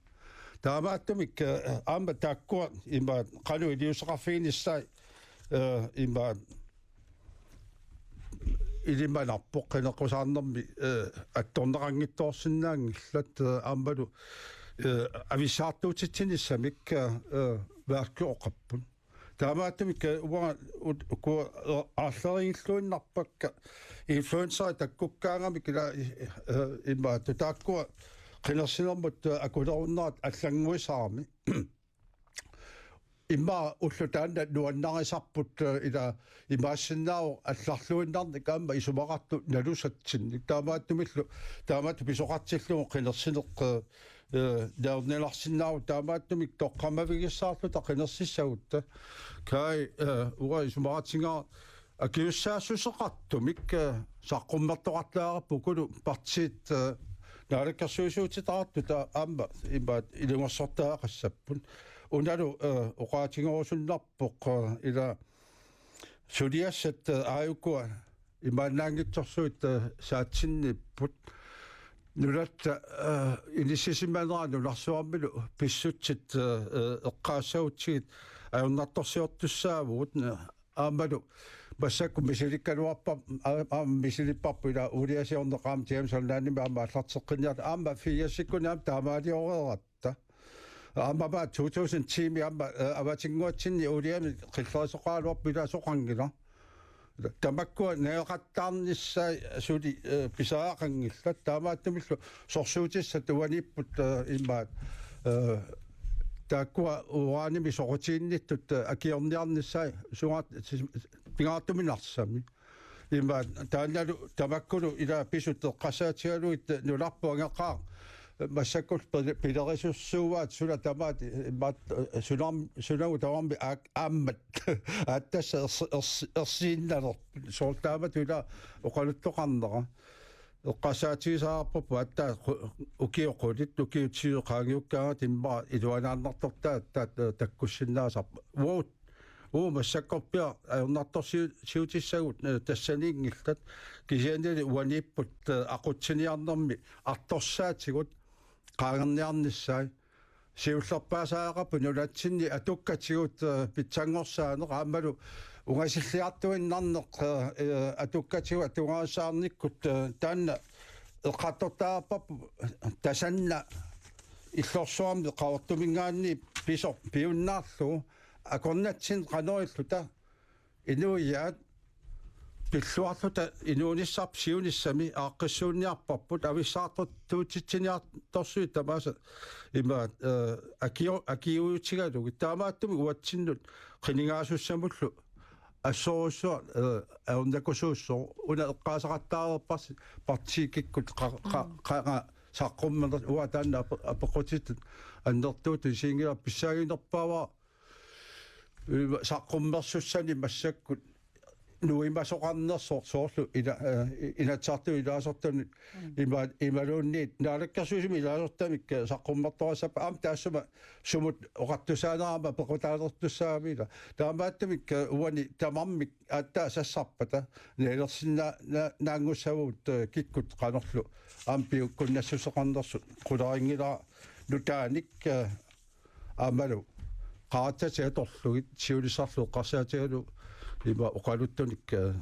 Taamaattumik, eh, aamma taakkua imaat qanoq iliuuseqarfiginissaat, eh, imaat ilimanarpoq qineqqusaarnermi, eh, attorneqanngitsoorsinnaanngillat, eh, aammalu, eh, avissaartuutitsinissamik, eh, eh, værkioqarput. Taamaattumik, eh, uanga ut-, uku, eh, aarleriilluinnarpakka influencerit takkukkaangamik ila, eh, eh, imaattoq taakkua qinersinermut, eh, akulerunnerat allannguisaarami. Immaqa ulloq taanna nuannarisarput, eh, ila imaassinnaavoq allarluinnarnik aamma isumaqartut nalusatsinnik. Taamaattumillu, taamatut pisoqartillugu qinersineq, eh, eh, najorninarsinnaavoq, taamaattumik toqqammavigissaarluta qinersissagutta. Kai, eh, uanga isumaqatigaara akisussaassuseqartumik, eh, saqqummertoqartariaqarpoq ukulu partiit, eh, naalakkersuisuutitaqartut aamma imaat ilungersortariaqassapput. Unalu, eh, oqaatigerusunnarpoq, eh, ila suliassat, eh, aajukua imaannaanngitsorsuit, eh, saatsinniipput. Nunat, eh, inissisimanera nunarsuarmilu pissutsit, eh, eh, eqqaassagutsigit ajornartorsiortussaavugut, eh, aammalu massakkut misilikkaluarpa-, aa-, aamma misilipparput ila uuliasiorneq aamma James Hollandimik aamma aallarteqqinniarlugu aamma firsikkunni aamma taamaalioreeratta. Aamma two thousand ten-imi aamma, eh, avatinnguatsinni uuliamik qillerisoqaraluarpoq ila soqanngilaq. Tamakkua najugaqattaarnissaat suli, eh, pisariaqanngillat. Taamaattumillu sorsuutissat uaniipput, eh, imaat, eh, taakkua uranimik soqutiginnittut, eh, akiorniarnissaat sugaat si-, pingaartumik Narsami. Imaat taannalu tamakkulu ila pisut eqqarsaatigalugit nunarput angeqaaq massakkut pil-, pilerisussuuaat suna tamaat imaat, eh, sunam-, sunagut tamarmik aak-, aammat aatsaassat ers-, ers-, ersiinnalerput soorlu taamatut ila oqaluttoqarnera. eqqarsaatigisariaqarparput aatsaat qu-, ukiut qulit, ukiut siu qaangiukkaangat immaqa iluanaannartortaa aatsaat, eh, takkussinnaasarput. Uagut, uagut massakkorpiaq ajornartorsiu-, siutissagut, eh, tassaniinngillat. Kisiannili uaniipput, eh, aqutsiniarnermi artorsaatigut qaangerniarnissaat. Siullerpaasariaqarpoq nunatsinni atukkatigut, eh, pitsanngorsaaneq aammalu ungasilliartuinnarneq, eh, eh, atukkatigut atugarissaarnikkut, eh, taanna eqqartortariaqarparput Tasanna Illorsuarmi Qaqortuminngaanniit pisoq piunnaarlugu akornatsinni qanoq ililluta inuiaat pilluarluta inuunissarput siunissami aaqqissuunniarparput avissaartortuutitsiniartorsuit tamaasa ima, eh, akio-, akiuutigalugit. Taamaattumik uatsinnut qinigaasussamullu assorujussuaq, eh, ajornakusuussaaq una eqqaasaqattaareerparsi partiikikkut qa-, qa-, Mm. qa-, qa-, saqqummerneq uanga taanna ape-, apeqqutitut annertuutut isiginngilara pissaaginerpaavara Ima saqqummersussani massakkut nuimasoqarnersoq soorlu ila-, eh, Inatsisartuni ilaasortani Mm. ima-, imaluunniit Naalakkersuisumi ilaasortamik, eh, saqqummertorissapput aamma taassuma sumut oqartussaaneraama pequtaalertussaagami ila. Taamaattumik, eh, uani tamarmik aatsaat sassarpata nalilersinnaa-, na-, naanngussavagut, eh, kikkut qanorlu aamma piukkunnassuseqarnersut qularinngilara nutaanik, eh, aammalu qaratsatik atorlugit siunissarlu eqqarsaatigalugu ima oqaluttunik, eh,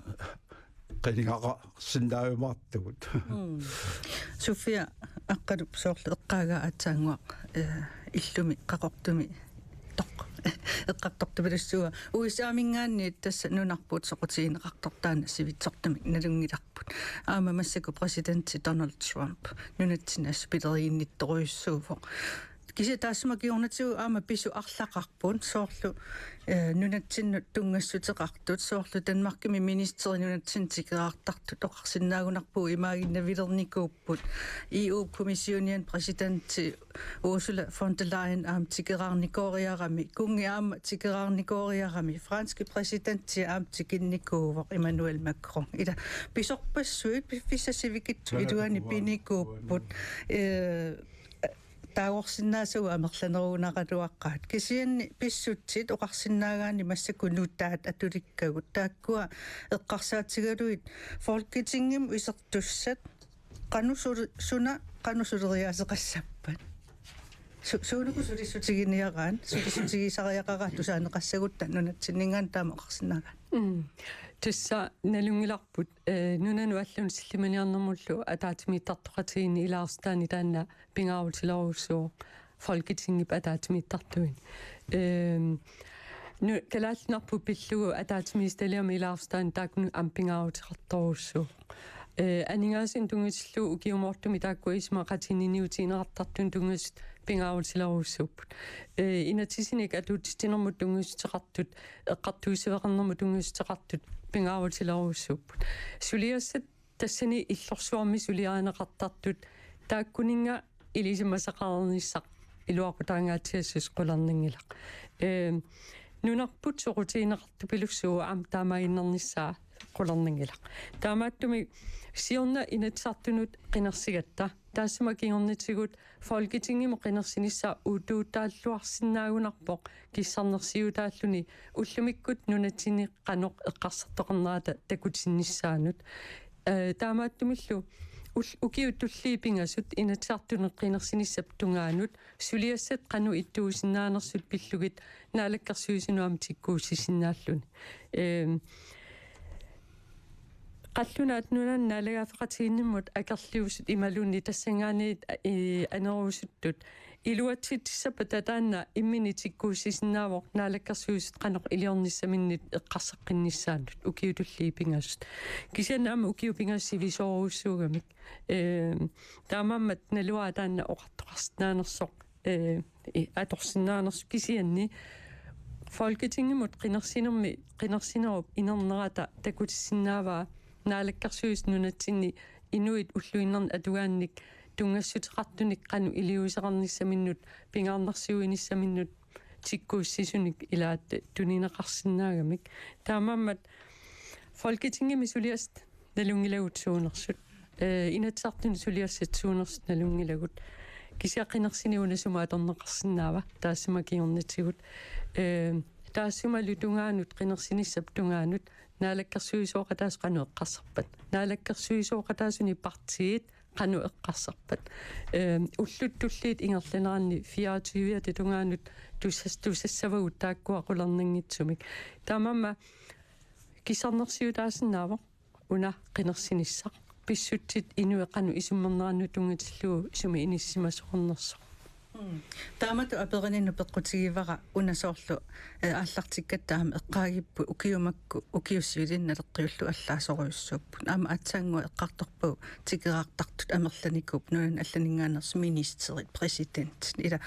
qinigaqarsinnaajumaartugut. Mm. Sofia Aqqalup soorlu eqqaagaa aatsaannguaq, eh, illumi Qaqortumi toq. Eqqartortupilussuuvoq. U S A-minngaanniit tassa nunarput soqutigineqartoq taanna sivitsortumik nalunngilarput. Aamma massakkut præsidenti Donald Trump nunatsinni assut pileriginnittorujussuuvoq. Kisianni taassuma kingornatigut aamma pisut arlaqarput soorlu, eh, nunatsinnut tunngassuteqartut, soorlu Danmarkimi ministeri nunatsinni tikeraartartut oqarsinnaagunarpugut imaaginnavillernikuupput. E U-p kommissioniani præsidenti Ursula von der Leyen aamma tikeraarnikooriarami, kunngi aamma tikeraarnikooriarami, franski præsidenti aamma tikinnikuuvoq Emmanuel Macron. Ila pisorpassuit piffissaq sivikitsoq iluani pinikuupput. Eh, taagorsinnaasagut amerlanerugunaraluaqaat. Kisianni pissutsit oqarsinnaagaanni massakkut nutaat atulikkagut. Taakkua eqqarsaatigalugit Folketingimut isertussat qanoq suli-, suna qanoq suleriaaseqassappat? Su-, suunuku sulissutiginiaraat, sulissutigisariaqaraat tusaaneqassagutta nunatsinninngaanniit taama oqarsinnaagaanni. Mm. Tassa nalunngilarput, eh, nunanut allanut sillimaniarnermullu ataatsimiittartoqatigiinni ilaasortaani taanna pingaarutilerujussuuvoq Folketingip ataatsimiittartuini. Ehm, nu-, Kalaallit Nunaat pillugu ataatsimiititaliami ilaasortaani taakkununnga aamma pingaaruteqartorujussuuvoq. Eh, aningaasanut tunngatillugu ukiumoortumik taakku isumaqatigiinniutigineqartartunut tunngasut pingaarutilerujussuupput. Eh, inatsisinik atuutitsinermut tunngassuteqartut, eqqartuussiveqarnermut tunngassuteqartut pingaarutilerujussuupput. Suliassat tassani Illorsuarmi suliarineqartartut taakkuninnga ilisimasaqarnissaq iluaqutaangaatsiassuseq qularnanngilaq. Ehm, nunarput soqutigineqartupilussuuvoq aamma taamaaginnarnissaa qularnanngilaq. Taamaattumik siorna Inatsisartunut qinersigatta taassuma kingornatigut Folketingimut qinersinissaa uuttuutaalluarsinnaagunarpoq kissarnersiutaalluni ullumikkut nunatsinni qanoq eqqarsartoqarnerata takutinnissaanut. Eh, taamaattumillu ul-, ukiut tulliit pingasut Inatsisartunut qinersinissap tungaanut suliassat qanoq ittuusinnaanersut pillugit Naalakkersuisunut aamma tikkuussisinnaalluni. Ehm, Qallunaat Nunaanni naalagaaffeqatigiinnimmut akerliusut imaluunniit tassanngaanniit, eh, anerusuttut iluatsitsissappata taanna imminut tikkuussisinnaavoq Naalakkersuisut qanoq iliornissaminnut eqqarsaqqinnissaannut ukiut tulliit pingasut. Kisianni aamma ukiut pingasut sivisoorujussuugamik. Eh, taamaammat naluara taanna oqartoqarsinnaanersoq, eh, i-, atorsinnaanersoq kisianni Folketingimut qinersinermi, qinersinerup inernerata takutissinnaavaa Naalakkersuisut nunatsinni inuit ulluinnarni atugaannik tunngassuteqartunik qanoq iliuuseqarnissaminnut pingaarnersiuinissaminnut tikkuussisunik ilaat tunineqarsinnaagamik. Taamaammat Folketingimi suliassat nalunngilagut suunersut. eh, Inatsisartuni suliassat suunersut nalunngilagut. Kisianni qinersineq una sumut atorneqarsinnaava, taassuma kingornatigut. Eh, taassumalu tungaanut, qinersinissap tungaanut, naalakkersuisooqataasut qanoq eqqarsarpat. Naalakkersuisooqataasuni partiit qanoq eqqarsarpat. Eh, ullut tulliit ingerlaneranni fireogtyve tungaanut tusas-, tusassavagut taakkua qularnanngitsumik. Taamaammat kissarnersiutaasinnaavoq una qinersinissaq. Pissutsit inuit qanoq isummernerannut tunngatillugu sumi inissisimasoqarnersoq. Mm. Taamatut aperineq peqqutigivara una soorlu, eh, aallartikkatta aamma eqqaagipput ukiut makku ukiut siuliini naleqqiullugu allaasorujussuupput. Aamma aatsaannguaq eqqartorpagut tikeraartartut amerlanikuupput nunanit allaninngaanneersut ministerit, præsidenti. Ila,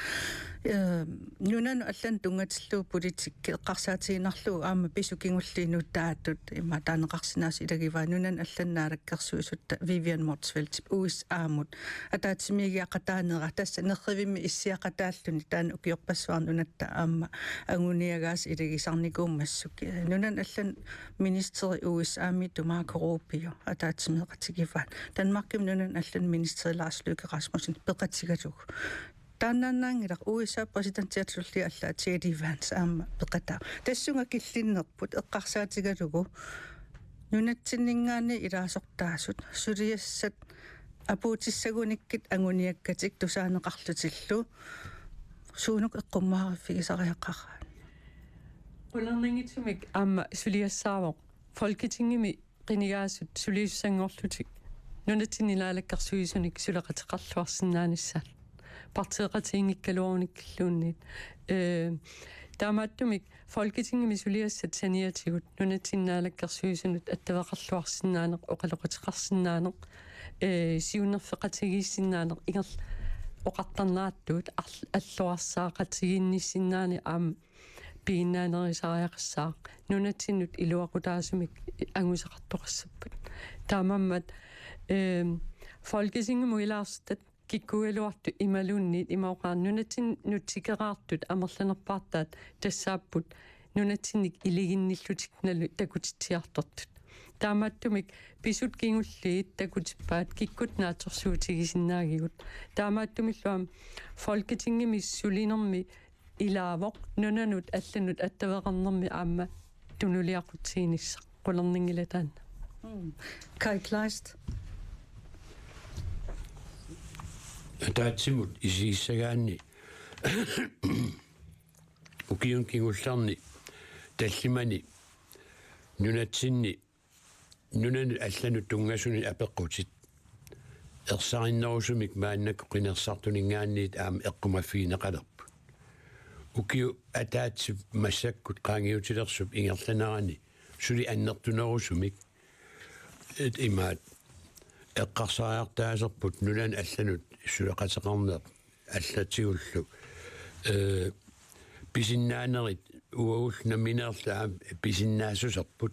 eh, nunanut allanut tunngatillugu politikki eqqarsaatigiinnarlugu aamma pisut kingulliit nutaatut ima taaneqarsinnaasut ilagivaat nunanut allanut naalakkersuisutta Vivian Motzfeldt U S A-mut ataatsimiigiaqataanera tassa nerrivimmi issiaqataalluni taanna ukiorpassuarni nunatta aamma anguniagaasa ilagisarnikuummassuk. Nunanut allanut ministeri U S A-miittut Marco Rubio ataatsimeeqatigivaat. Danmarkimi nunanut allanut ministeri Lars Løkke Rasmussen peqatigalugu. Taannaannaanngilaq U S A præsidentiata sullia allaat J D Vance aamma peqataa. Tassunga killinnerput eqqarsaatigalugu nunatsinninngaanniit ilaasortaasut suliassat apuutissagunikkit anguniakkatik tusaaneqarlutillu suunuku eqqummaariffigisariaqaraat. Qularnanngitsumik aamma suliassaavoq Folketingimi qinigaasut suliassanngorlutik nunatsinni naalakkersuisunik suleqateqarluarsinnaanissaat. Partiiqatigiinngikkaluarunikkulluunniit. Eh, taamaattumik Folketingimi suliassat saniatigut nunatsinni naalakkersuisunut attaveqarluarsinnaaneq, oqaloqateqarsinnaaneq, eh, siunnerfeqatigiissinnaaneq ingerl-, oqartarnerattuut arl-, allorarsaaqatigiinnissinnaaneq aamma piginnaanerusariaqassaaq nunatsinnut iluaqutaasumik angusaqartoqassappat. Taamaammat, ehm, Folketingimut ilaasortat kikkuugaluartut imaluunniit ima oqarneq nunatsinnut tikeraartut amerlanerpaartaat tassaapput nunatsinnik iliginnillutik nalu takutitsiartortut. Taamaattumik pisut kingulliit takutippaat kikkut naatsorsuutigisinnaagigut. Taamaattumillu aamma Folketingimi sulinermi ilaavoq nunanut allanut attaveqarnermi aamma tunuliaqutsiinissaq. Qularnanngilaq taanna. Mm. Kaj Kleist. Ataatsimut isigissagaanni ukiuni kingullerni tallimani nunatsinni nunanut allanut tunngasunut apeqqutit ersarinnerusumik maannakkut qinersisartuninngaanniit aamma eqqumaffigineqalerput. Ukiut ataatsip massakkut qaangiutilersup ingerlanerani suli annertunerusumik et imaat eqqarsariartaaserput nunanut allanut suleqateqarneq allatigullu, eh, pisinnaanerit uagullu nammineerluta aamma pisinnaassuserput.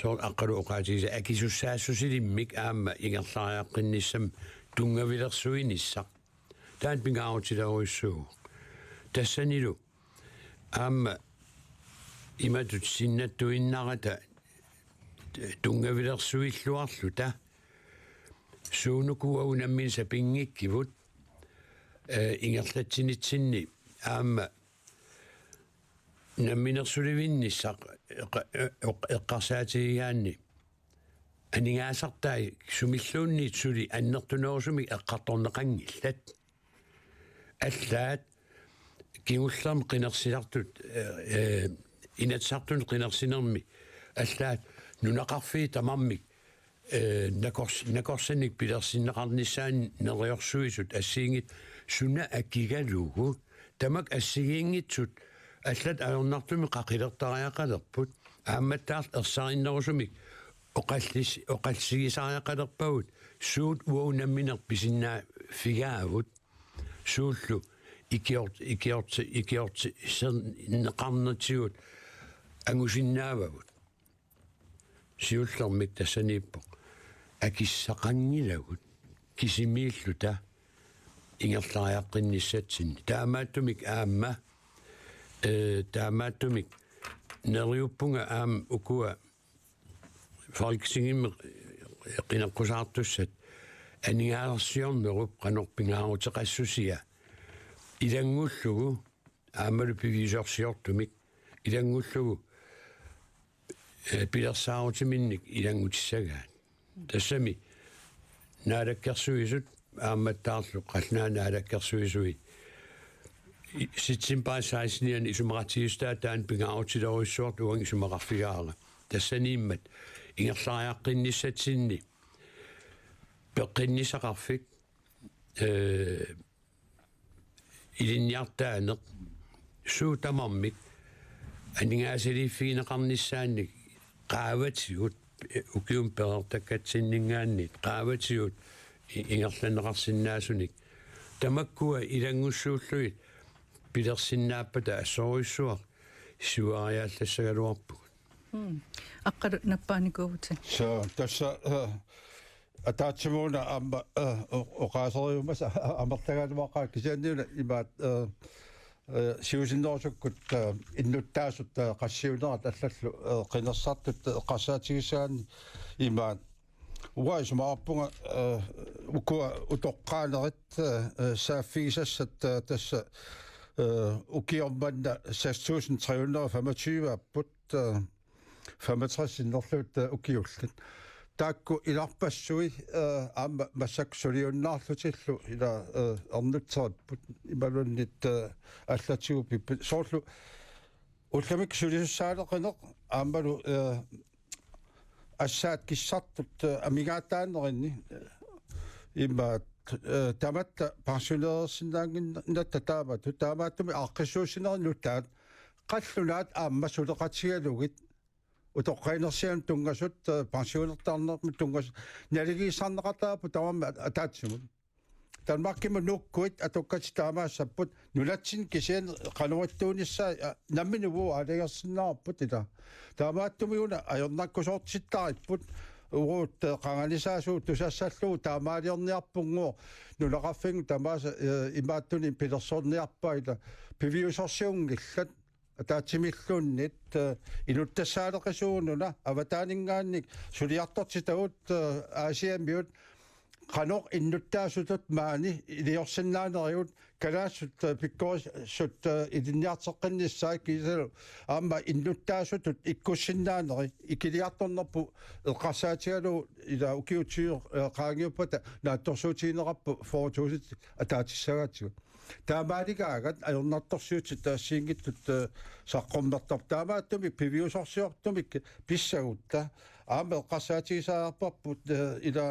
Soorlu aqqalu oqaatigisaa akisussaassusilimmik aamma ingerlariaqqinnissaq tunngavilersuinissaq. Taanna pingaarutilerujussuuvoq. Tassanilu aamma imatut sinnattuinnarata tunngavilersuilluarluta suunuku uagut nammineq sapinngikkipput, eh, ingerlatsinitsinni aamma namminersulivinnissaq eqqa-, eq-, eqqarsaatigigaanni aningaasartai sumilluunniit suli annertunerusumik eqqartorneqanngillat. Allaat kingullermik qinersisartut, eh, eh, Inatsisartuni qinersinermi allaat nunaqarfiit tamarmik, eh, nakors-, nakorsanik pilersinneqarnissaannik neriorsuisut assigiinngitsut suna akigalugu tamakku assigiinngitsut allat ajornartumik qaqilertariaqalerput aammattaarlu ersarinnerusumik oqallis-, oqallisigisariaqalerpagut suut uagut nammineq pisinnaaffigaavut. Suullu ikiort-, ikiort-, ikiortiserneqarnertigut angusinnaavagut. Siullermik tassaniippoq akissaqanngilagut kisimiilluta ingerlariaqqinnissatsinnik. Taamaattumik aamma, eh, taamaattumik neriuppunga aamma ukua Folketingimi qineqqusaartussat aningaasarsiornerup qanoq pingaaruteqassusia ilanngullugu aammalu piviusorsiortumik ilanngullugu, eh, pilersaarutiminnik ilanngutissagaat. Tassami Naalakkersuisut aammattaarlu Qallunaat Naalakkersuisui i-, september seksten isumaqatigiissutaat taanna pingaarutilerujussuartut uanga isumaqarfigaara. Tassaniimmat ingerlariaqqinnissatsinni peqqinnissaqarfik, eh, ilinniartitaaneq suut tamarmik aningaasaliiffigineqarnissaannik qaavatigut, eh, ukiumik pereertakkatsinninngaanniit qaavatigut i-, ingerlanneqarsinnaasunik tamakkua ilanngussuullugit pilersinnaappata assorujussuaq siuariaallassagaluarpugut. Mm. Aqqalu nappaanikuuvutit. Så tassa, eh, ataatsimooruna aamma, eh, o-, oqaaseriummat amerlagaluaqaaq kisianniuna imaat, eh, eh, siusinnerusukkut, eh, innuttaasut, eh, qassiunerat allallu, eh, qinersisartut, eh, eqqarsaatigissagaanni imaat. Uanga isumaqarpunga, eh, ukua utoqqaanerit, eh, eh, saaffigisassat, eh, tassa, eh, ukioq manna seks tusind tre hundrede og femogtyve-apput, eh, femogtres sinnerlugit, eh, ukiullit. Taakku ilarpassui, eh, aamma massakkut suliunnaarlutillu ila, eh, ernutserput imaluunniit, eh, allatigut pipput. Soorlu ullumikkut sulisussaaleqineq aammalu, eh, assaat kissartut, eh, amigaataanerini, eh, imaat, eh, tamatta pensioneersinnaannginnatta taamatut, taamaattumik aaqqissuussinerit nutaat, qallunaat aamma suleqatigalugit, utoqqalinersianut tunngasut, eh, pensionertarnermut tunngasut, naligiissarneqartarput tamarmik at-, ataatsimut. Danmarkimut nuukkuit atukkatit taamaassapput, nunatsinni kisianni qanoq ittuunissaa, a, nammineq uagut aalajangersinnaavarput ila. Taamaattumik una ajornartorsiortittaripput, uagut, eh, qanganisaasut tusassallugu taamaaliorniarpunngooq, nunaqarfinnut tamaasa, eh, imaattunik pilersorniarpai ila, piviusorsiunngillat, ataatsimilluunniit, eh, inuttassaaleqisuununa avataaninngaanniit suliartortitagut, eh, Aasiamiut qanoq innuttaasutut maani iliorsinnaanerigut, kalaallisut, eh, pikkorissut, eh, ilinniarteqqinnissaat kiisalu aamma innuttaasutut ikkussinnaaneri ikiliartornerput eqqarsaatigalugu ila ukiut tyve, eh, qaangiuppata naatsorsuutigineqarpoq fyrre tusind ataatissagaatigut. Taamaaligaagat ajornartorsiutit assigiinngitsut, eh, saqqummertarput. Taamaattumik piviusorsiortumik pissagutta aamma eqqarsaatigisariaqarparput, eh, ila,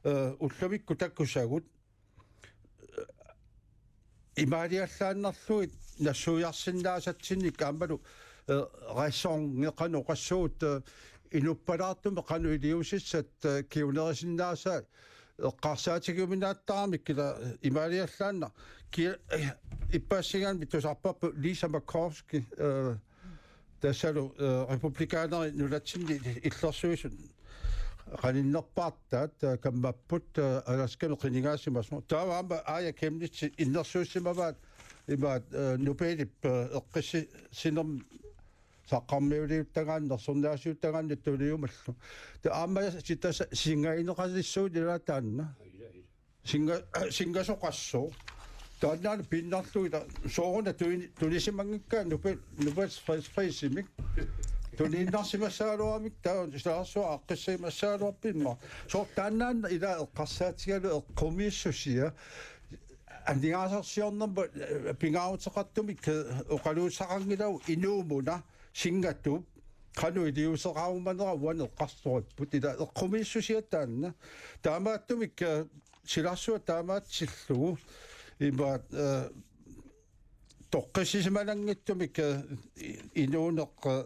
eh, ullumikkut takusagut, eh, imaaliallaannarlugit nassuiarsinnaasatsinnik aammalu, eh, ræsongi qanoq oqassuunga, eh, inuppalaartumik qanoq iliuusissat, eh, kingunerisinnaasai eqqarsaatigiuminaattaramik ila imaaliallaannaq ki-, eh, ippassagaanni tusarparput Lisa Murkowski, eh, tassalu, eh, republikanerit nunatsinni illersuisut qaninnerpaartaat, eh, kammapput, eh, Alaskami qinigaasimasoq. Taava aamma Aaja Chemnitz innersuussimavaat imaat, eh, Nobelip, eh, eqqissinermi saqqarmiuliuttagaanni, nersornaasiuttagaanni tuniumallu. Taava aamma sitasa singagineqalissuunngilaq taanna. Singa-, singasoqassooq. Taannaana piinnarlugu ila sooruna tuni-, tunisimanngikkaa Nobel, Nobels fredsprisimi. Tuniinnarsimassagaluaramik taava silarsuaq aaqqissagimassagaluarpimma. Soorlu taannaana ila eqqarsaatigalugu eqqumiissusia aningaasarsiornermut, eh, pingaaruteqartumik, eh, oqaluussaqanngilagut inuumuna singatuup qanoq iliuuseqarumanera uani eqqartoripput ila eqqumiissusia taanna. Taamaattumik, eh, silarsuaq taamaatsillugu imaat, eh, toqqissisimananngitsumik, eh, i-, inuuneq, eh,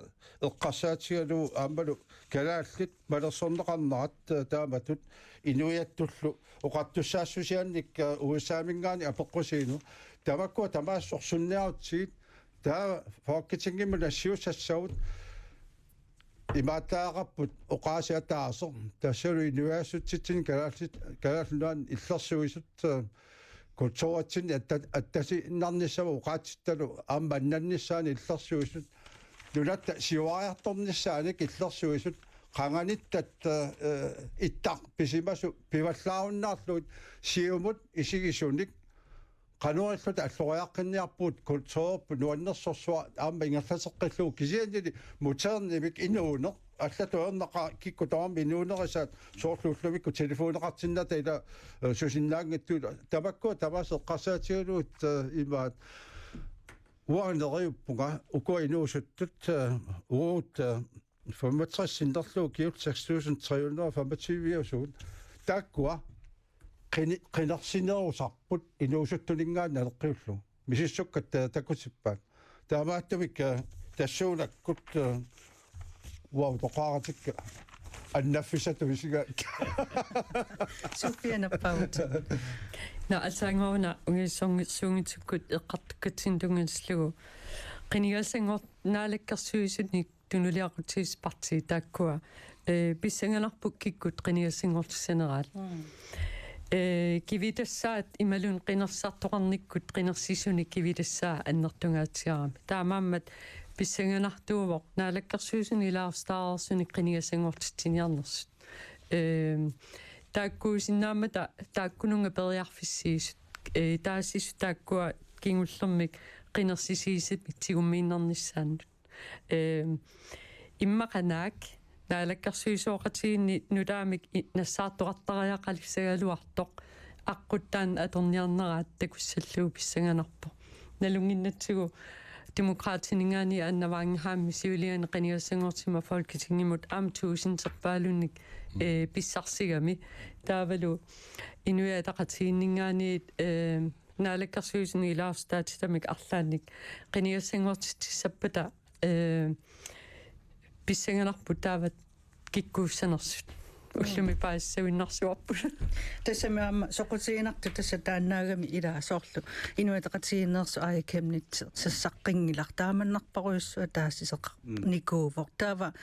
eqqarsaatigalugu aammalu kalaallit malersorneqarnerat, eh, taamatut inuiattullu oqartussaassusiannik, eh, U S A-minngaanniit apeqqusiineq. Tamakkua tamaasa sorsunniarutsigit, taava Folketingimi nassiussassagut imaattariaqarput oqaasii ataaseq, tassalu inuiassutsitsinni kalaallit, Kalaallit Nunaanni illersuisut, eh, kulturitsinni atta-, attasiinnarnissamut oqaatsittalu aamma annannissaannik illersuisut, nunatta siuariartornissaanik illersuisut, qanganitta, eh, ittaq pisimasut pivallaarunnaarlugit Siumut isigisunik qanoq ililluta alloriaqqinniarpugut, kulturerput nuannersorsuaq aamma ingerlateqqillugu, kisiannili modernimik inuuneq, allatut ajornaqaaq kikkut tamarmik inuunerisaat, soorlu ullumikkut telefoneqartinnata ila, eh, susinnaanngitsut, tamakkua tamaasa eqqarsaatigalugit, eh, imaat: Uanga neriuppunga ukua inuusuttut, eh, uagut, eh, femogtres sinnerlugu ukiut seks tusind tre hundrede og femogtyve-usugut. Taakkua qini-, qinersinerusarput inuusuttuninngaanniit naleqqiullugu. Misissukkat, eh, takutippaat. Taamaattumik, eh, tassuunakkut, eh, uagut oqaratikka annaffissatut isigaat. Sofia Nappaavut. Nå, altså, angoruna ungissorsuunngitsukkut eqqartukkatsinnut tunngatillugu. Qinigassanngortut Naalakkersuisuni tunuliaqutigiissut partiit taakkua, eh, pissanganarpoq kikkut qinigassanngortissaneraat. Mm. Eh, kivitassaat imaluunniit qinersisartoqarnikkut qinersisuni kivitassaa annertungaatsiarami. Taamaammat pissanganartuuvoq Naalakkersuisuni ilaasortaareersunik qinigassanngortitsiniarnersut. Eh, taakkuusinnaammata taakkununnga periarfissiisut, eh, taasisut taakkua kingullermik qinersisiisut tigummiinnarnissaannut. Ehm, immaqa naak naalakkersuisooqatigiinni nutaamik i-, nassaartoqartariaqalissagaluartoq aqqut taanna atorniarneraat takussallugu pissanganarpoq. Nalunnginnatsigu Demokraatininngaanniit Ánne Wangenheimip siuliani qinigassanngortima Folketingimut aamma tuusinterpaalunnik, eh, pissarsigami. Taavalu Inuit Ataqatigiinninngaanniit, eh, naalakkersuisuni ilaasortaatitamik arlaannik qinigassanngortitsissappata, eh, pissanganarpoq taava kikkuussanersut. Ullumi paasissavinnarsuarput. Tassami aamma soqutiginartut tassa taannaagami ilaa soorlu Inuit Ataqatigiinneersut Aaja Chemnitz sassaqqinngilarput, taamannarparujussuaq taasiseqarnikuuvoq. Mm. Taava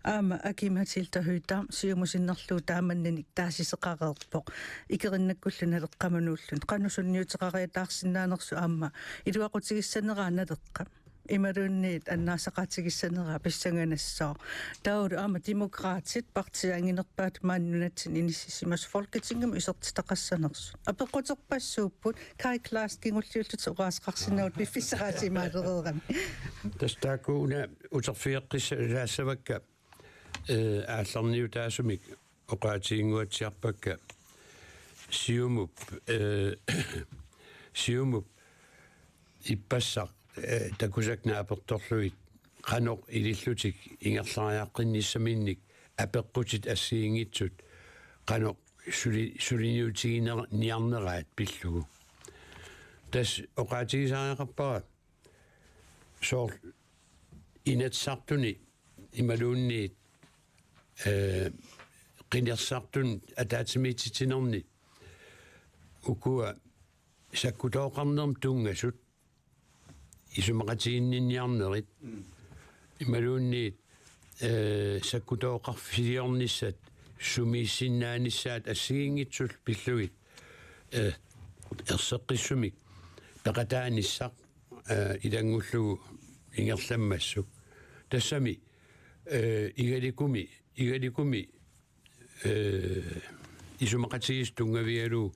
aamma Aki-Matilda Høegh-Dam Siumut sinnerlugu taamannanik taasiseqareerpoq. Ikerinnakkullu Naleqqamut Nuulluni. Qanoq sunniuteqariataarsinnaanersoq aamma iluaqutigissaneraa Naleqqap. Imaluunniit annaasaqaatigissaneraa pissanganassaaq. Taavalu aamma Demokraatit partiit anginerpaatut maani nunatsinni inissisimasut Folketingimi isertitaqassanersut. Apeqquterpassuupput, Kaj Kleist kingulliullutik oqaaseqarsinnaagavit piffissaqaatigimaalereerami. Tassa taakku una uterfigeqqissaassavakka, eh, aallarniutaasumik oqaatiginnguatsiarpakka Siumup, eh, Siumup ippassaq, eh, takusakka naapertorlugit qanoq ilillutik ingerlariaqqinnissaminnik apeqqutit assigiinngitsut qanoq suli-, suliniutiginiarneraat pillugu. Tassa oqaatigisariaqarpara soorlu Inatsisartuni imaluunniit, eh, qinersisartuni ataatsimiititsinerni ukua sakkutooqarnermut tunngasut isumaqatiginninniarnerit. Mm. Imaluunniit, eh, sakkutooqarfiliornissat sumiissinnaanissaat assigiinngitsullu pillugit, eh, erseqqissumik peqataanissaq, eh, ilanngullugu ingerlammassuk. Tassami, eh, igalikumi, igalikumi, eh, isumaqatigiissut tunngavigalugu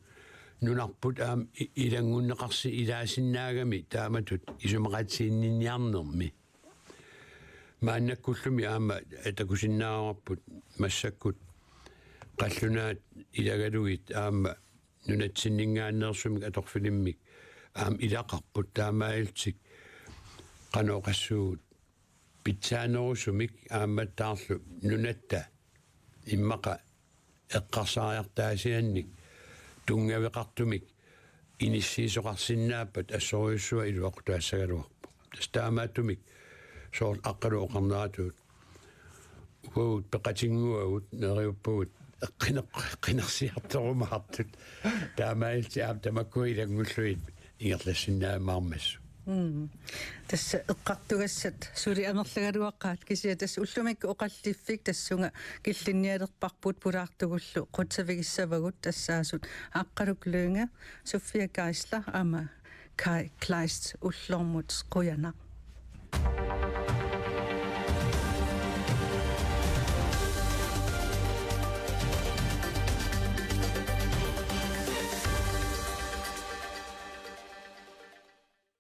nunarput aamma i-, ilanngunneqarsi-, ilaasinnaagami taamatut isumaqatiginninniarnermi. Maannakkullumi aamma takusinnaavarput massakkut qallunaat ilagalugit aamma nunatsinninngaanneersumik atorfilimmik aamma ilaqarput, taamaalillutik qanoq oqassuugut pitsaanerusumik aammattaarlu nunatta immaqa eqqarsariartaasiannik tunngaveqartumik inissiisoqarsinnaappat assorujussuaq iluaqutaassagaluarpoq. Tassa taamaattumik soorlu Aqqalu oqarneratut uagut peqatinnguagut, neriuppugut eqqineq-, qinersiartorumaartut. Taamaalillutik aamma tamakkua ilanngullugit ingerlassinnaajumaarmassuk. Mm. Tassa eqqartugassat suli amerlagaluaqaat, kisianni tassa ullumikkut oqalliffik tassunga killinnialerparput pulaartugullu qutsavigissavagut, tassaasut Aqqaluk Lynge, Sofia Geisler aamma Kaj Kleist ullormut. Qujanaq.